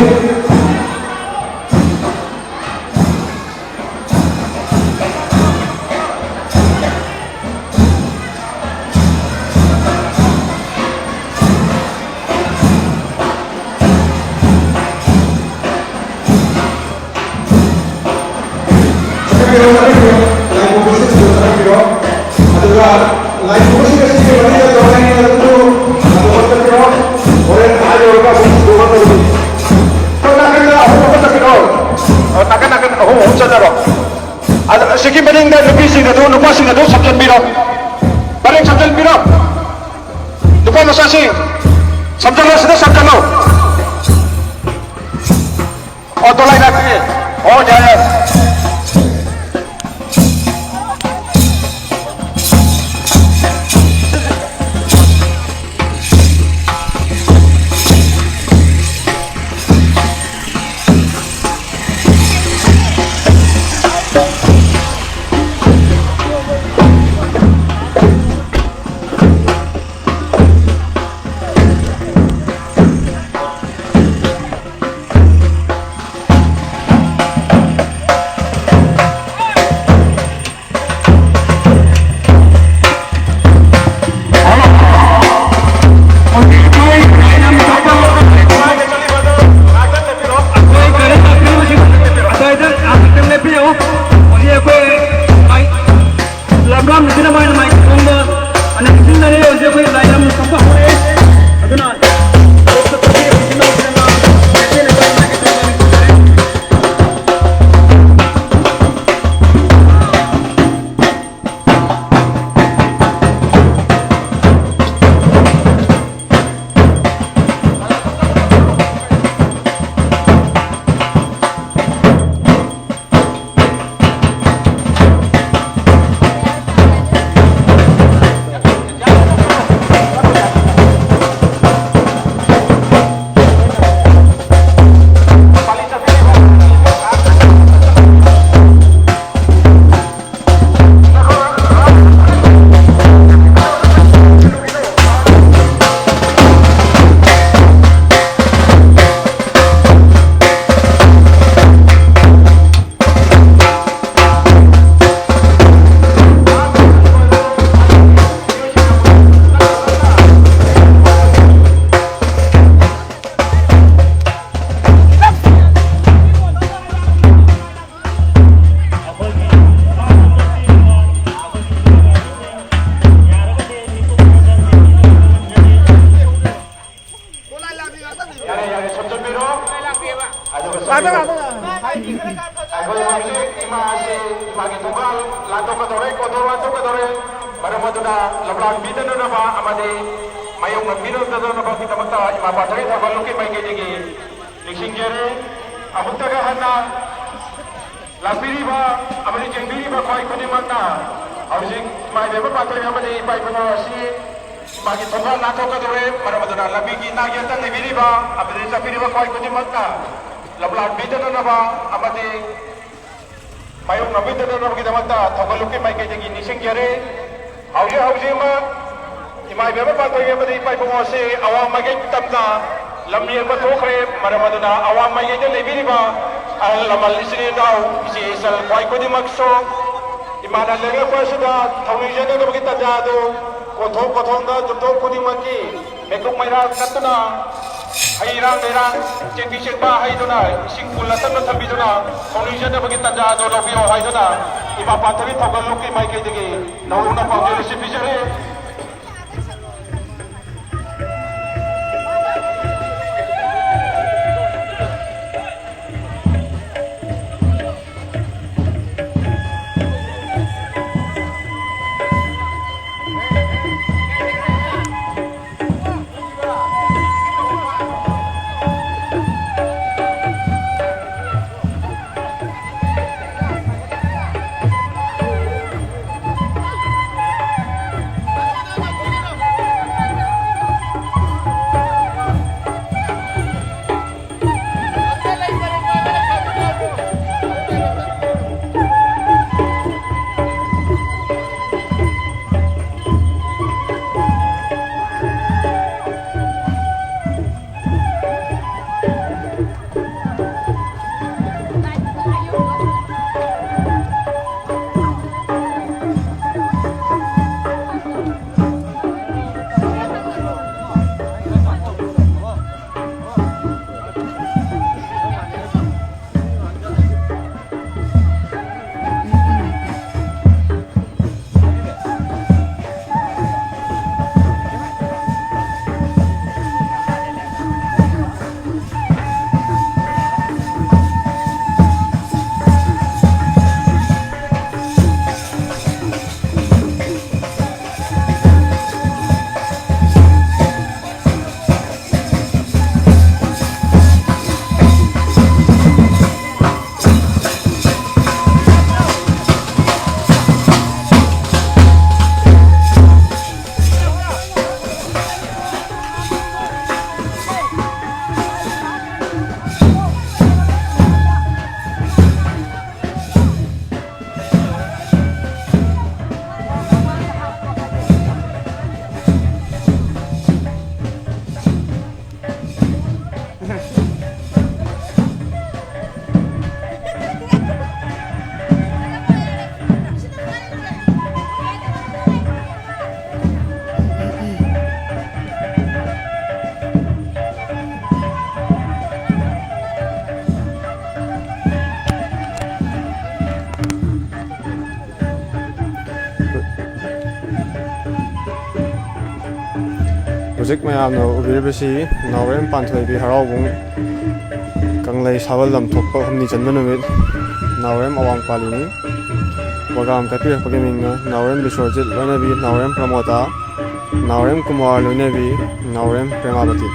ꯆꯠꯄꯤꯔꯣ, ꯆꯠꯄꯤꯔꯣ꯫ ꯂꯥꯏ ꯄꯨꯕꯁꯦ ꯊꯨꯅ ꯆꯠꯄꯤꯔꯣ꯫ ꯑꯗꯨꯒ ꯂꯥꯏ ꯈꯨꯔꯨꯝꯕꯁꯤꯡ ꯑꯁꯤꯒꯤ ꯃꯃꯤꯡꯗ ꯇꯧꯔꯦ ꯍꯥꯏꯅ ꯑꯗꯨ ꯍꯟꯗꯣꯛꯄ ꯆꯠꯄꯤꯔꯣ꯫ ꯍꯣꯔꯦꯟ ꯑꯥ ꯌꯧꯔꯒ ꯑꯃꯨꯛ ꯍꯟꯗꯣꯛꯄ ꯇꯧꯁꯤ꯫ ꯑꯩꯈꯣꯏ ꯅꯥꯀꯟꯗ ꯑꯍꯨꯝ ꯑꯃ ꯆꯠꯄꯤꯔꯣ꯫ ꯑ, ꯅꯥꯀꯟ ꯅꯥꯀꯟ ꯑꯍꯨꯝ ꯑꯍꯨꯝ ꯆꯠꯅꯔꯣ꯫ ꯑꯗ ꯑꯁꯤꯒꯤ ꯃꯅꯤꯡꯗ ꯅꯨꯄꯤꯁꯤꯡ ꯑꯗꯨ, ꯅꯨꯄꯥꯁꯤꯡ ꯑꯗꯨ ꯁꯝꯖꯟꯕꯤꯔꯣ꯫ ꯄꯔꯦꯡ ꯁꯝꯖꯟꯕꯤꯔꯣ꯫ ꯅꯨꯄꯥ ꯃꯆꯥꯁꯤꯡ, ꯁꯝꯖꯜꯂꯣ, ꯁꯤꯗ ꯁꯝꯖꯜꯂꯣ꯫ ꯑꯣ, ꯗꯣꯂꯥꯏ ꯂꯥꯛꯄꯤ꯫ ꯑꯣ, ꯌꯥꯔꯦ, ꯌꯥꯔꯦ꯫ ꯑꯗꯨꯒ ꯑꯩꯈꯣꯏ ꯍꯧꯖꯤꯛ ꯏꯃꯥ ꯑꯁꯤ ꯏꯃꯥꯒꯤ ꯊꯣꯡꯒꯥꯜ ꯂꯥꯟꯊꯣꯛꯀꯗꯧꯔꯦ, ꯀꯣꯟꯊꯣꯡ ꯂꯥꯟꯊꯣꯛꯀꯗꯧꯔꯦ꯫ ꯃꯔꯝ ꯑꯗꯨꯅ ꯂꯝꯂꯥꯟ ꯄꯤꯗꯅꯅꯕ ꯑꯃꯗꯤ ꯃꯥꯌꯣꯛꯅ ꯄꯤꯔꯣꯏꯗꯅꯕꯒꯤꯗꯃꯛꯇ ꯏꯃꯥ ꯄꯥꯟꯊꯣꯏꯕꯤ ꯊꯧꯒꯜꯂꯨꯞꯀꯤ ꯃꯥꯏꯀꯩꯗꯒꯤ ꯅꯤꯡꯁꯤꯡꯖꯔꯤ꯫ ꯑꯃꯨꯛꯇꯒ ꯍꯟꯅ ꯂꯥꯛꯄꯤꯔꯤꯕ ꯑꯃꯗꯤ ꯌꯦꯡꯕꯤꯔꯤꯕ ꯈ꯭ꯋꯥꯏ ꯈꯨꯗꯤꯡꯃꯛꯅ ꯍꯧꯖꯤꯛ ꯏꯃꯥ ꯏꯕꯦꯝꯃ ꯄꯥꯟꯊꯣꯏꯕꯤ ꯑꯃꯗꯤ ꯏꯄꯥ ꯏꯄꯨ ꯑꯁꯤ ꯃꯥꯒꯤ ꯊꯣꯡꯒꯥꯜ ꯂꯥꯟꯊꯣꯛꯀꯗꯧꯔꯦ꯫ ꯃꯔꯝ ꯑꯗꯨꯅ ꯂꯝꯕꯤꯒꯤ ꯅꯥꯛ ꯌꯦꯠꯇ ꯂꯩꯕꯤꯔꯤꯕ ꯑꯃꯗꯤ ꯆꯠꯄꯤꯔꯤꯕ ꯈ꯭ꯋꯥꯏ ꯈꯨꯗꯤꯡꯃꯛꯅ ꯂꯝꯂꯥꯟ ꯄꯤꯗꯅꯅꯕ ꯑꯃꯗꯤ ꯃꯥꯌꯣꯛꯅꯕꯤꯗꯅꯕꯒꯤꯗꯃꯛꯇ ꯊꯧꯒꯜꯂꯨꯞꯀꯤ ꯃꯥꯏꯀꯩꯗꯒꯤ ꯅꯤꯡꯁꯤꯡꯖꯔꯤ꯫ ꯍꯧꯖꯤꯛ ꯍꯧꯖꯤꯛꯃꯛ ꯏꯃꯥ ꯏꯕꯦꯝꯃ ꯄꯥꯟꯊꯣꯏꯕꯤ ꯑꯃꯗꯤ ꯏꯄꯥ ꯏꯕꯨꯡꯉꯣ ꯑꯁꯤ ꯑꯋꯥꯡ ꯃꯥꯏꯀꯩ ꯇꯝꯅ ꯂꯝ ꯌꯦꯡꯕ ꯊꯣꯛꯈ꯭ꯔꯦ꯫ ꯃꯔꯝ ꯑꯗꯨꯅ ꯑꯋꯥꯡ ꯃꯥꯏꯀꯩꯗ ꯂꯩꯕꯤꯔꯤꯕ ꯑꯍꯜ ꯂꯃꯟ, ꯏꯆꯤꯜ ꯏꯅꯥꯎ, ꯏꯆꯦ ꯏꯆꯜ ꯈ꯭ꯋꯥꯏ ꯈꯨꯗꯤꯡꯃꯛꯁꯨ ꯏꯃꯥꯅ ꯂꯩꯔꯛꯄ ꯑꯁꯤꯗ ꯊꯧꯅꯤꯖꯅꯅꯕꯒꯤ ꯇꯥꯟꯖꯥ ꯑꯗꯨ ꯀꯣꯟꯊꯣꯡ ꯀꯣꯟꯊꯣꯡꯗ ꯌꯨꯝꯊꯣꯡ ꯈꯨꯗꯤꯡꯃꯛꯀꯤ ꯃꯩꯀꯨꯞ ꯃꯩꯔꯥ ꯀꯠꯇꯨꯅ ꯍꯩ ꯔꯥ ꯂꯩꯔꯥꯡ ꯆꯦꯡꯕꯤ ꯆꯦꯡꯕ ꯍꯩꯗꯨꯅ ꯏꯁꯤꯡ ꯄꯨꯜꯂ ꯆꯠꯅ ꯊꯝꯕꯤꯗꯨꯅ ꯊꯧꯅꯤꯖꯅꯕꯒꯤ ꯇꯥꯟꯖꯥ ꯑꯗꯨ ꯂꯧꯕꯤꯌꯣ ꯍꯥꯏꯗꯨꯅ ꯏꯃꯥ ꯄꯥꯟꯊꯣꯏꯕꯤ ꯊꯧꯒꯜꯂꯨꯞꯀꯤ ꯃꯥꯏꯀꯩꯗꯒꯤ ꯅꯧꯅ ꯄꯥꯎꯖꯦꯜ ꯑꯁꯤ ꯄꯤꯖꯔꯤ꯫ ꯍꯧꯖꯤꯛ ꯃꯌꯥꯝꯅ ꯎꯕꯤꯔꯤꯕꯁꯤ ꯅꯥꯎꯔꯦꯝ ꯄꯥꯟꯊꯣꯏꯕꯤ ꯍꯔꯥꯎꯕꯨꯡ ꯀꯪꯂꯩ ꯁꯥꯕꯜ ꯂꯝ ꯊꯣꯛꯄ ꯍꯨꯝꯅꯤ ꯆꯟꯕ ꯅꯨꯃꯤꯠ ꯅꯥꯎꯔꯦꯝ ꯑꯋꯥꯡ ꯄꯥꯜꯂꯤꯅꯤ꯫ ꯄ꯭ꯔꯣꯒ꯭ꯔꯥꯝ ꯀꯠꯄꯤꯔꯛꯄꯒꯤ ꯃꯤꯡꯅ ꯅꯥꯎꯔꯦꯝ ꯕꯤꯁ꯭ꯋꯖꯤꯠ, ꯂꯣꯏꯅꯕꯤ ꯅꯥꯎꯔꯦꯝ ꯄ꯭ꯔꯃꯣꯗꯥ, ꯅꯥꯎꯔꯦꯝ ꯀꯨꯃꯥꯔ, ꯂꯣꯏꯅꯕꯤ ꯅꯥꯎꯔꯦꯝ ꯄ꯭ꯔꯦꯃꯥꯕꯇꯤ꯫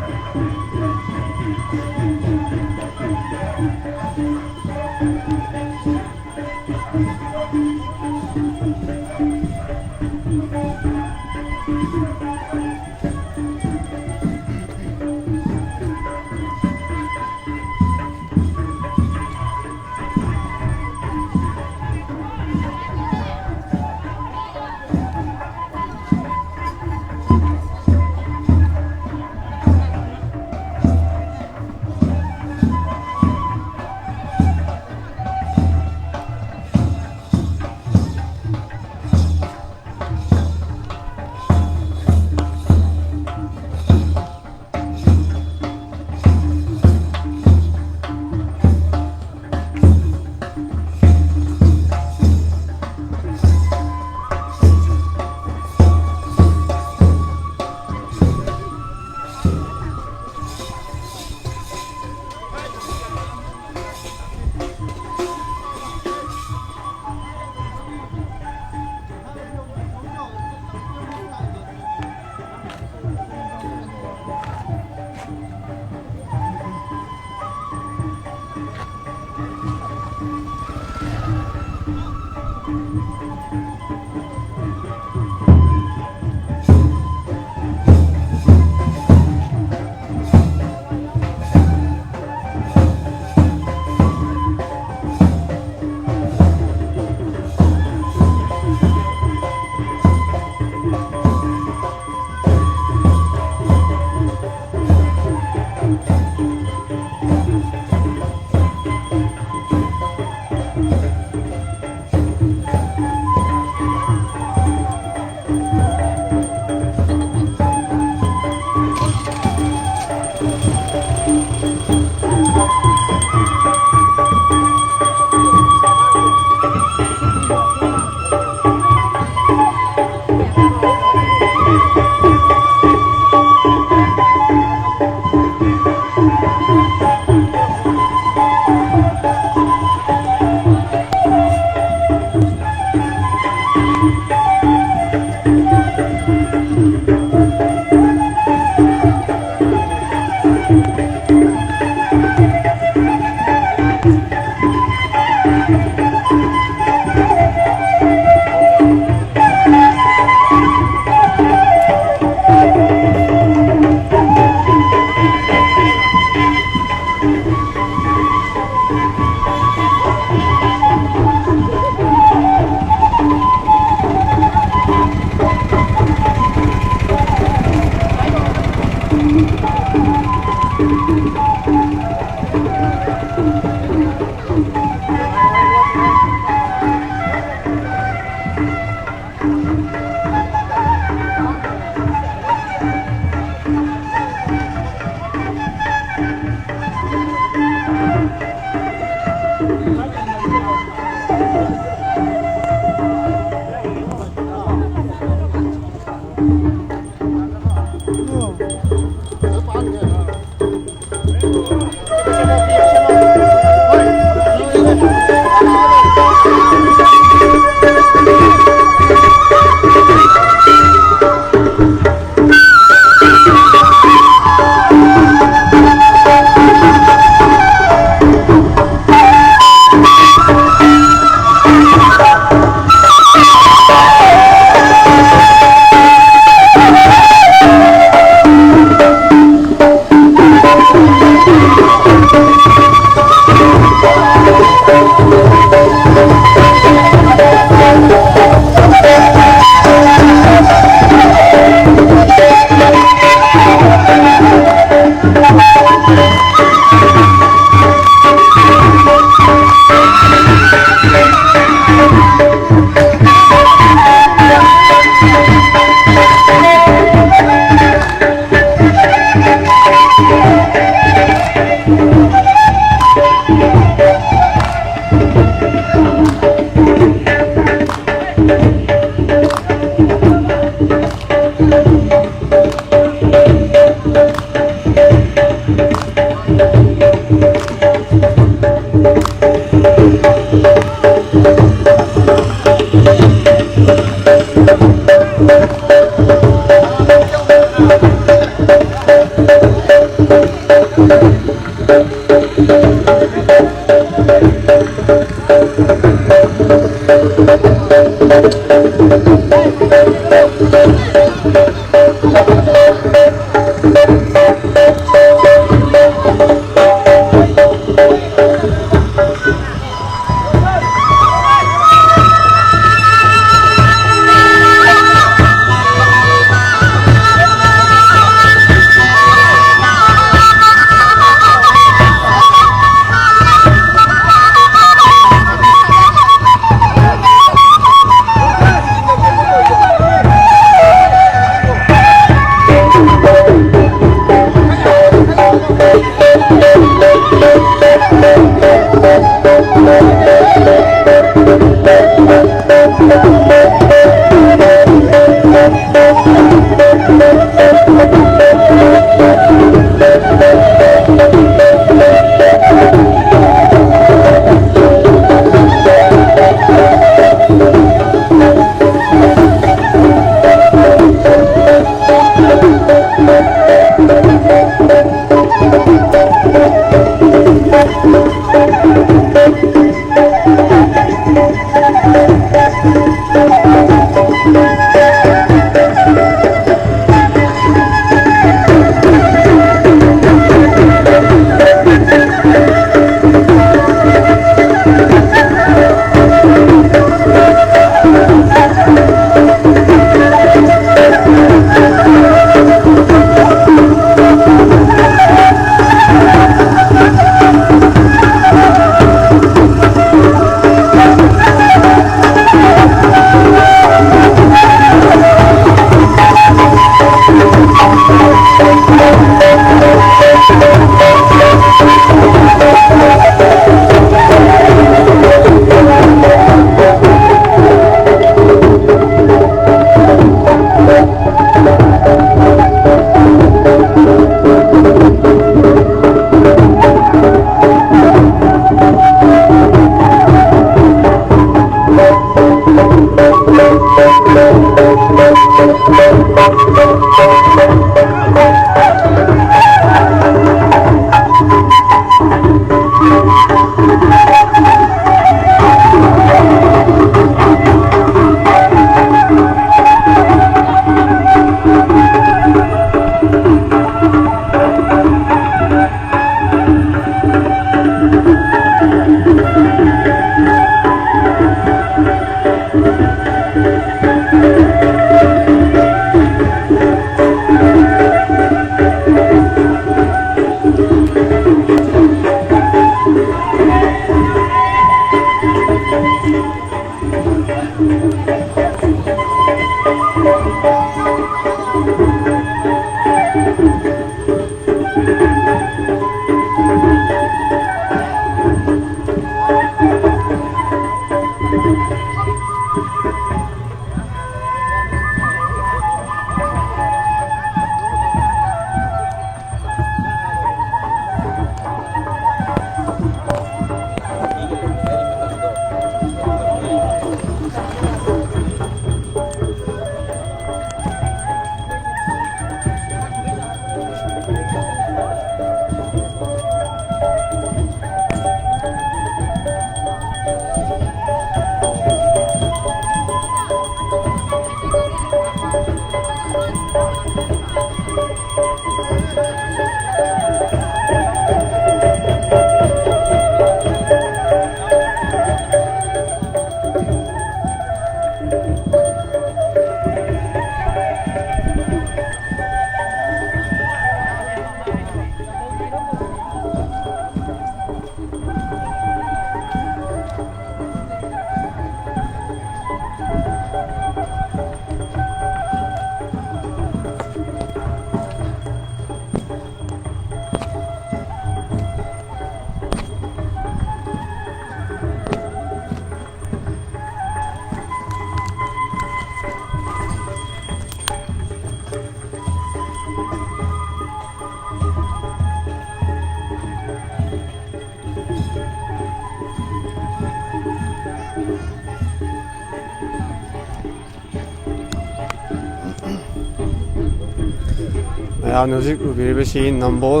ꯃꯌꯥꯝꯅ ꯍꯧꯖꯤꯛ ꯎꯕꯤꯔꯤꯕꯁꯤ ꯅꯝꯕꯣꯜ,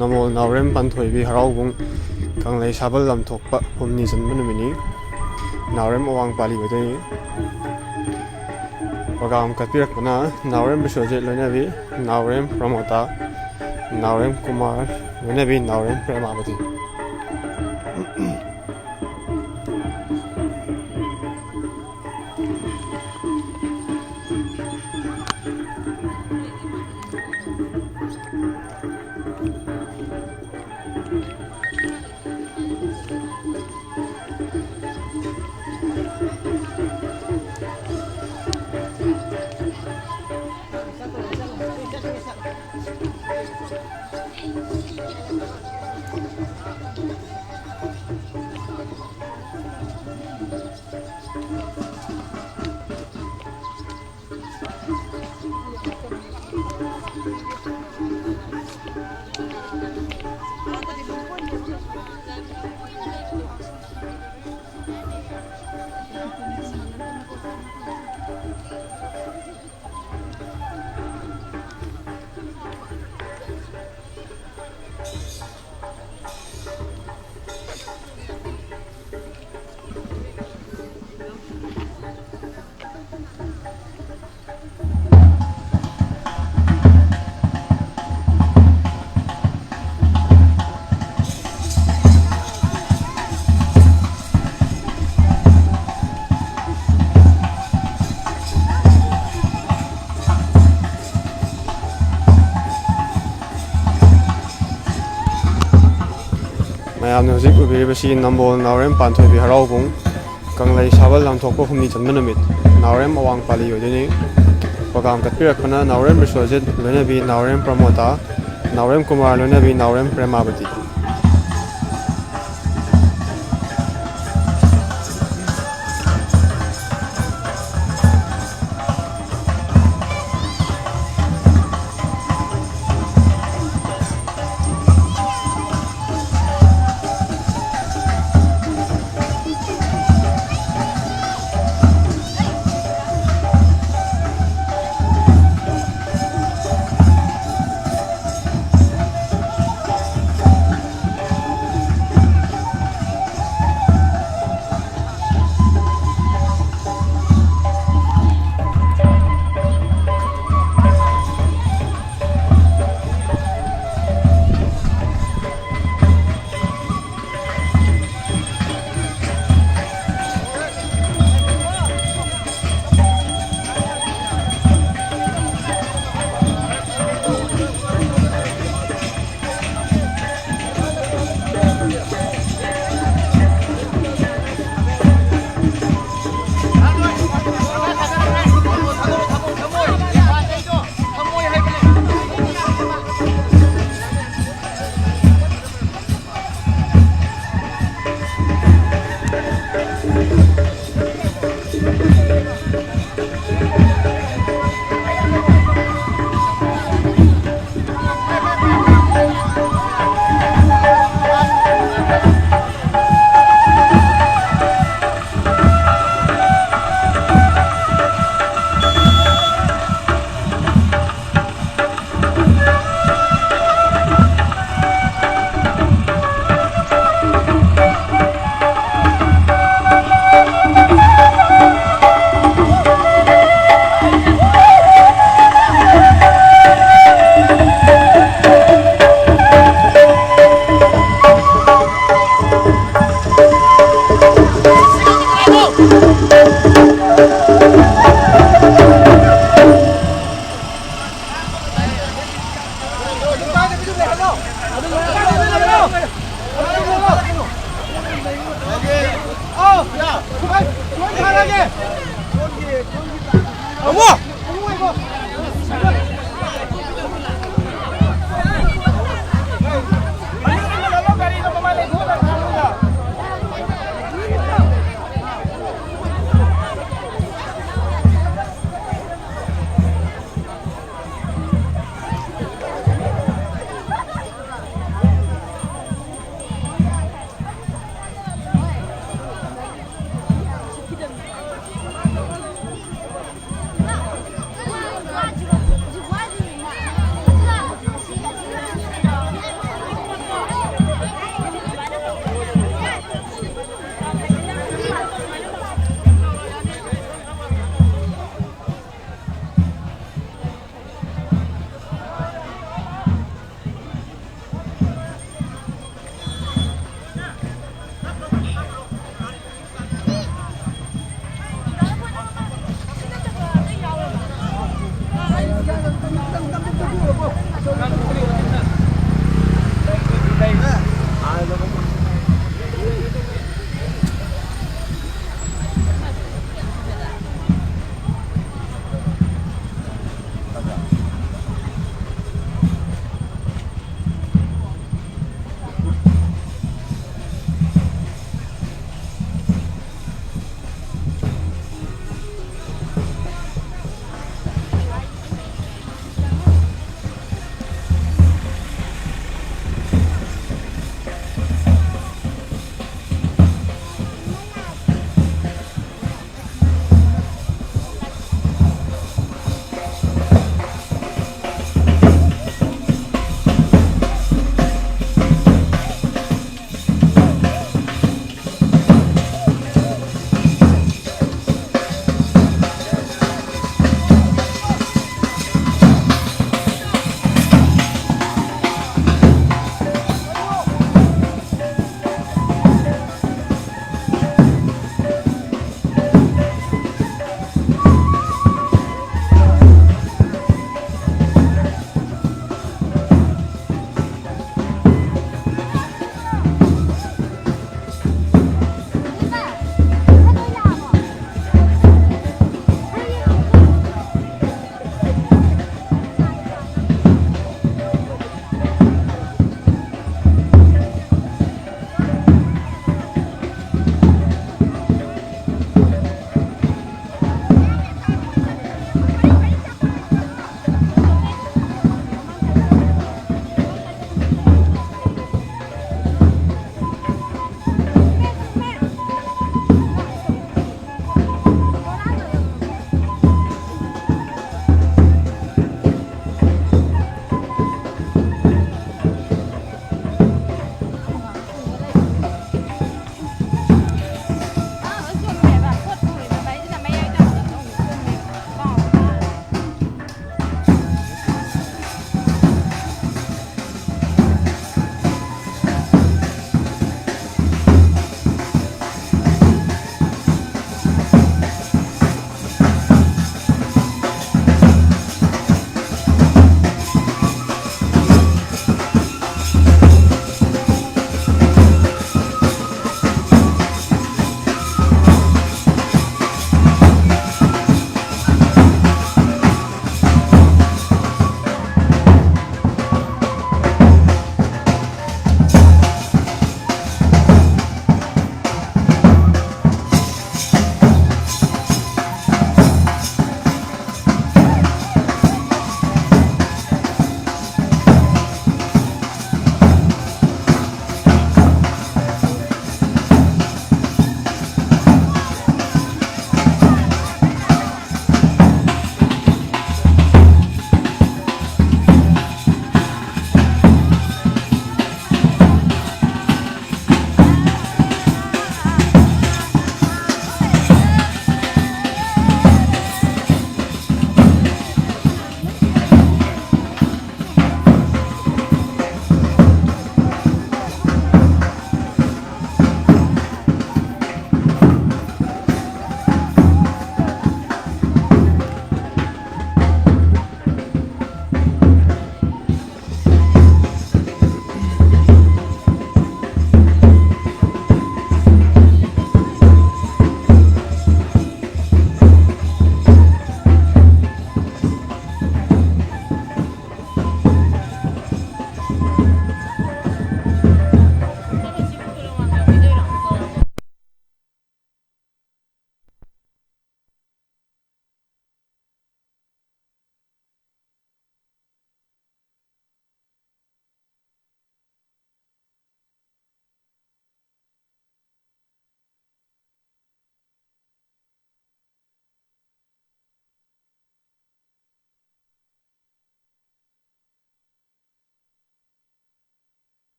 ꯅꯝꯕꯣꯜ ꯅꯥꯎꯔꯦꯝ ꯄꯥꯟꯊꯣꯏꯕꯤ ꯍꯔꯥꯎꯕꯨꯡ ꯀꯪꯂꯩ ꯁꯥꯕꯜ ꯂꯝꯊꯣꯛꯄ ꯍꯨꯝꯅꯤ ꯆꯟꯕ ꯅꯨꯃꯤꯠꯅꯤ꯫ ꯅꯥꯎꯔꯦꯝ ꯑꯋꯥꯡ ꯄꯥꯂꯤ ꯑꯣꯏꯗꯣꯏꯅꯤ꯫ ꯄ꯭ꯔꯣꯒ꯭ꯔꯥꯝ ꯀꯠꯄꯤꯔꯛꯄꯅ ꯅꯥꯎꯔꯦꯝ ꯕꯤꯁ꯭ꯋꯖꯤꯠ ꯂꯣꯏꯅꯕꯤ, ꯅꯥꯎꯔꯦꯝ ꯄ꯭ꯔꯃꯣꯇꯥ, ꯅꯥꯎꯔꯦꯝ ꯀꯨꯃꯥꯔ ꯂꯣꯏꯅꯕꯤ, ꯅꯥꯎꯔꯦꯝ ꯄ꯭ꯔꯦꯃꯥꯕꯇꯤ꯫ ꯃꯌꯥꯝꯅ ꯍꯧꯖꯤꯛ ꯎꯕꯤꯔꯤꯕꯁꯤ ꯅꯝꯕꯣꯜ ꯅꯥꯎꯔꯦꯝ ꯄꯥꯟꯊꯣꯏꯕꯤ ꯍꯔꯥꯎꯕꯨꯡ ꯀꯪꯂꯩ ꯁꯥꯕꯜ ꯂꯥꯟꯊꯣꯛꯄ ꯍꯨꯝꯅꯤ ꯆꯟꯕ ꯅꯨꯃꯤꯠ, ꯅꯥꯎꯔꯦꯝ ꯑꯋꯥꯡ ꯄꯥꯂꯤ ꯑꯣꯏꯗꯣꯏꯅꯤ꯫ ꯄ꯭ꯔꯣꯒ꯭ꯔꯥꯝ ꯀꯠꯄꯤꯔꯛꯄꯅ ꯅꯥꯎꯔꯦꯝ ꯕꯤꯁ꯭ꯋꯖꯤꯠ ꯂꯣꯏꯅꯕꯤ, ꯅꯥꯎꯔꯦꯝ ꯄ꯭ꯔꯃꯣꯇꯥ, ꯅꯥꯎꯔꯦꯝ ꯀꯨꯃꯥꯔ ꯂꯣꯏꯅꯕꯤ, ꯅꯥꯎꯔꯦꯝ ꯄ꯭ꯔꯦꯃꯥꯕꯇꯤ꯫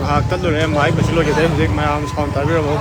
ꯉꯥꯏꯍꯥꯛ ꯇꯠꯂꯨꯔꯦ, ꯃꯥꯏꯛ ꯃꯁꯤ ꯂꯣꯏꯈꯤꯗꯦ꯫ ꯍꯧꯖꯤꯛ ꯃꯌꯥꯝ ꯁꯥꯎꯟ ꯇꯥꯕꯤꯔꯝꯃꯣ꯫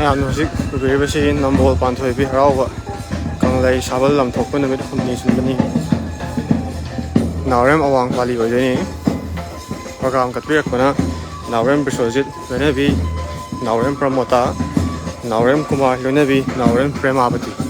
ꯃꯌꯥꯝꯅ ꯍꯧꯖꯤꯛ ꯎꯕꯤꯔꯤꯕꯁꯤ ꯅꯝꯕꯣꯜ ꯄꯥꯟꯊꯣꯏꯕꯤ ꯍꯔꯥꯎꯕ ꯀꯪꯂꯩ ꯁꯥꯕꯜ ꯂꯝꯊꯣꯛꯄ ꯅꯨꯃꯤꯠ ꯍꯨꯝꯅꯤ ꯆꯟꯕꯅꯤ꯫ ꯅꯥꯎꯔꯦꯝ ꯑꯋꯥꯡ ꯄꯥꯂꯤ ꯑꯣꯏꯗꯣꯏꯅꯤ꯫ ꯄ꯭ꯔꯣꯒ꯭ꯔꯥꯝ ꯀꯠꯄꯤꯔꯛꯄꯅ ꯅꯥꯎꯔꯦꯝ ꯕꯤꯁ꯭ꯋꯖꯤꯠ, ꯂꯣꯏꯅꯕꯤ ꯅꯥꯎꯔꯦꯝ ꯄ꯭ꯔꯃꯣꯇꯥ, ꯅꯥꯎꯔꯦꯝ ꯀꯨꯃꯥꯔ, ꯂꯣꯏꯅꯕꯤ ꯅꯥꯎꯔꯦꯝ ꯄ꯭ꯔꯦꯃꯥꯕꯇꯤ꯫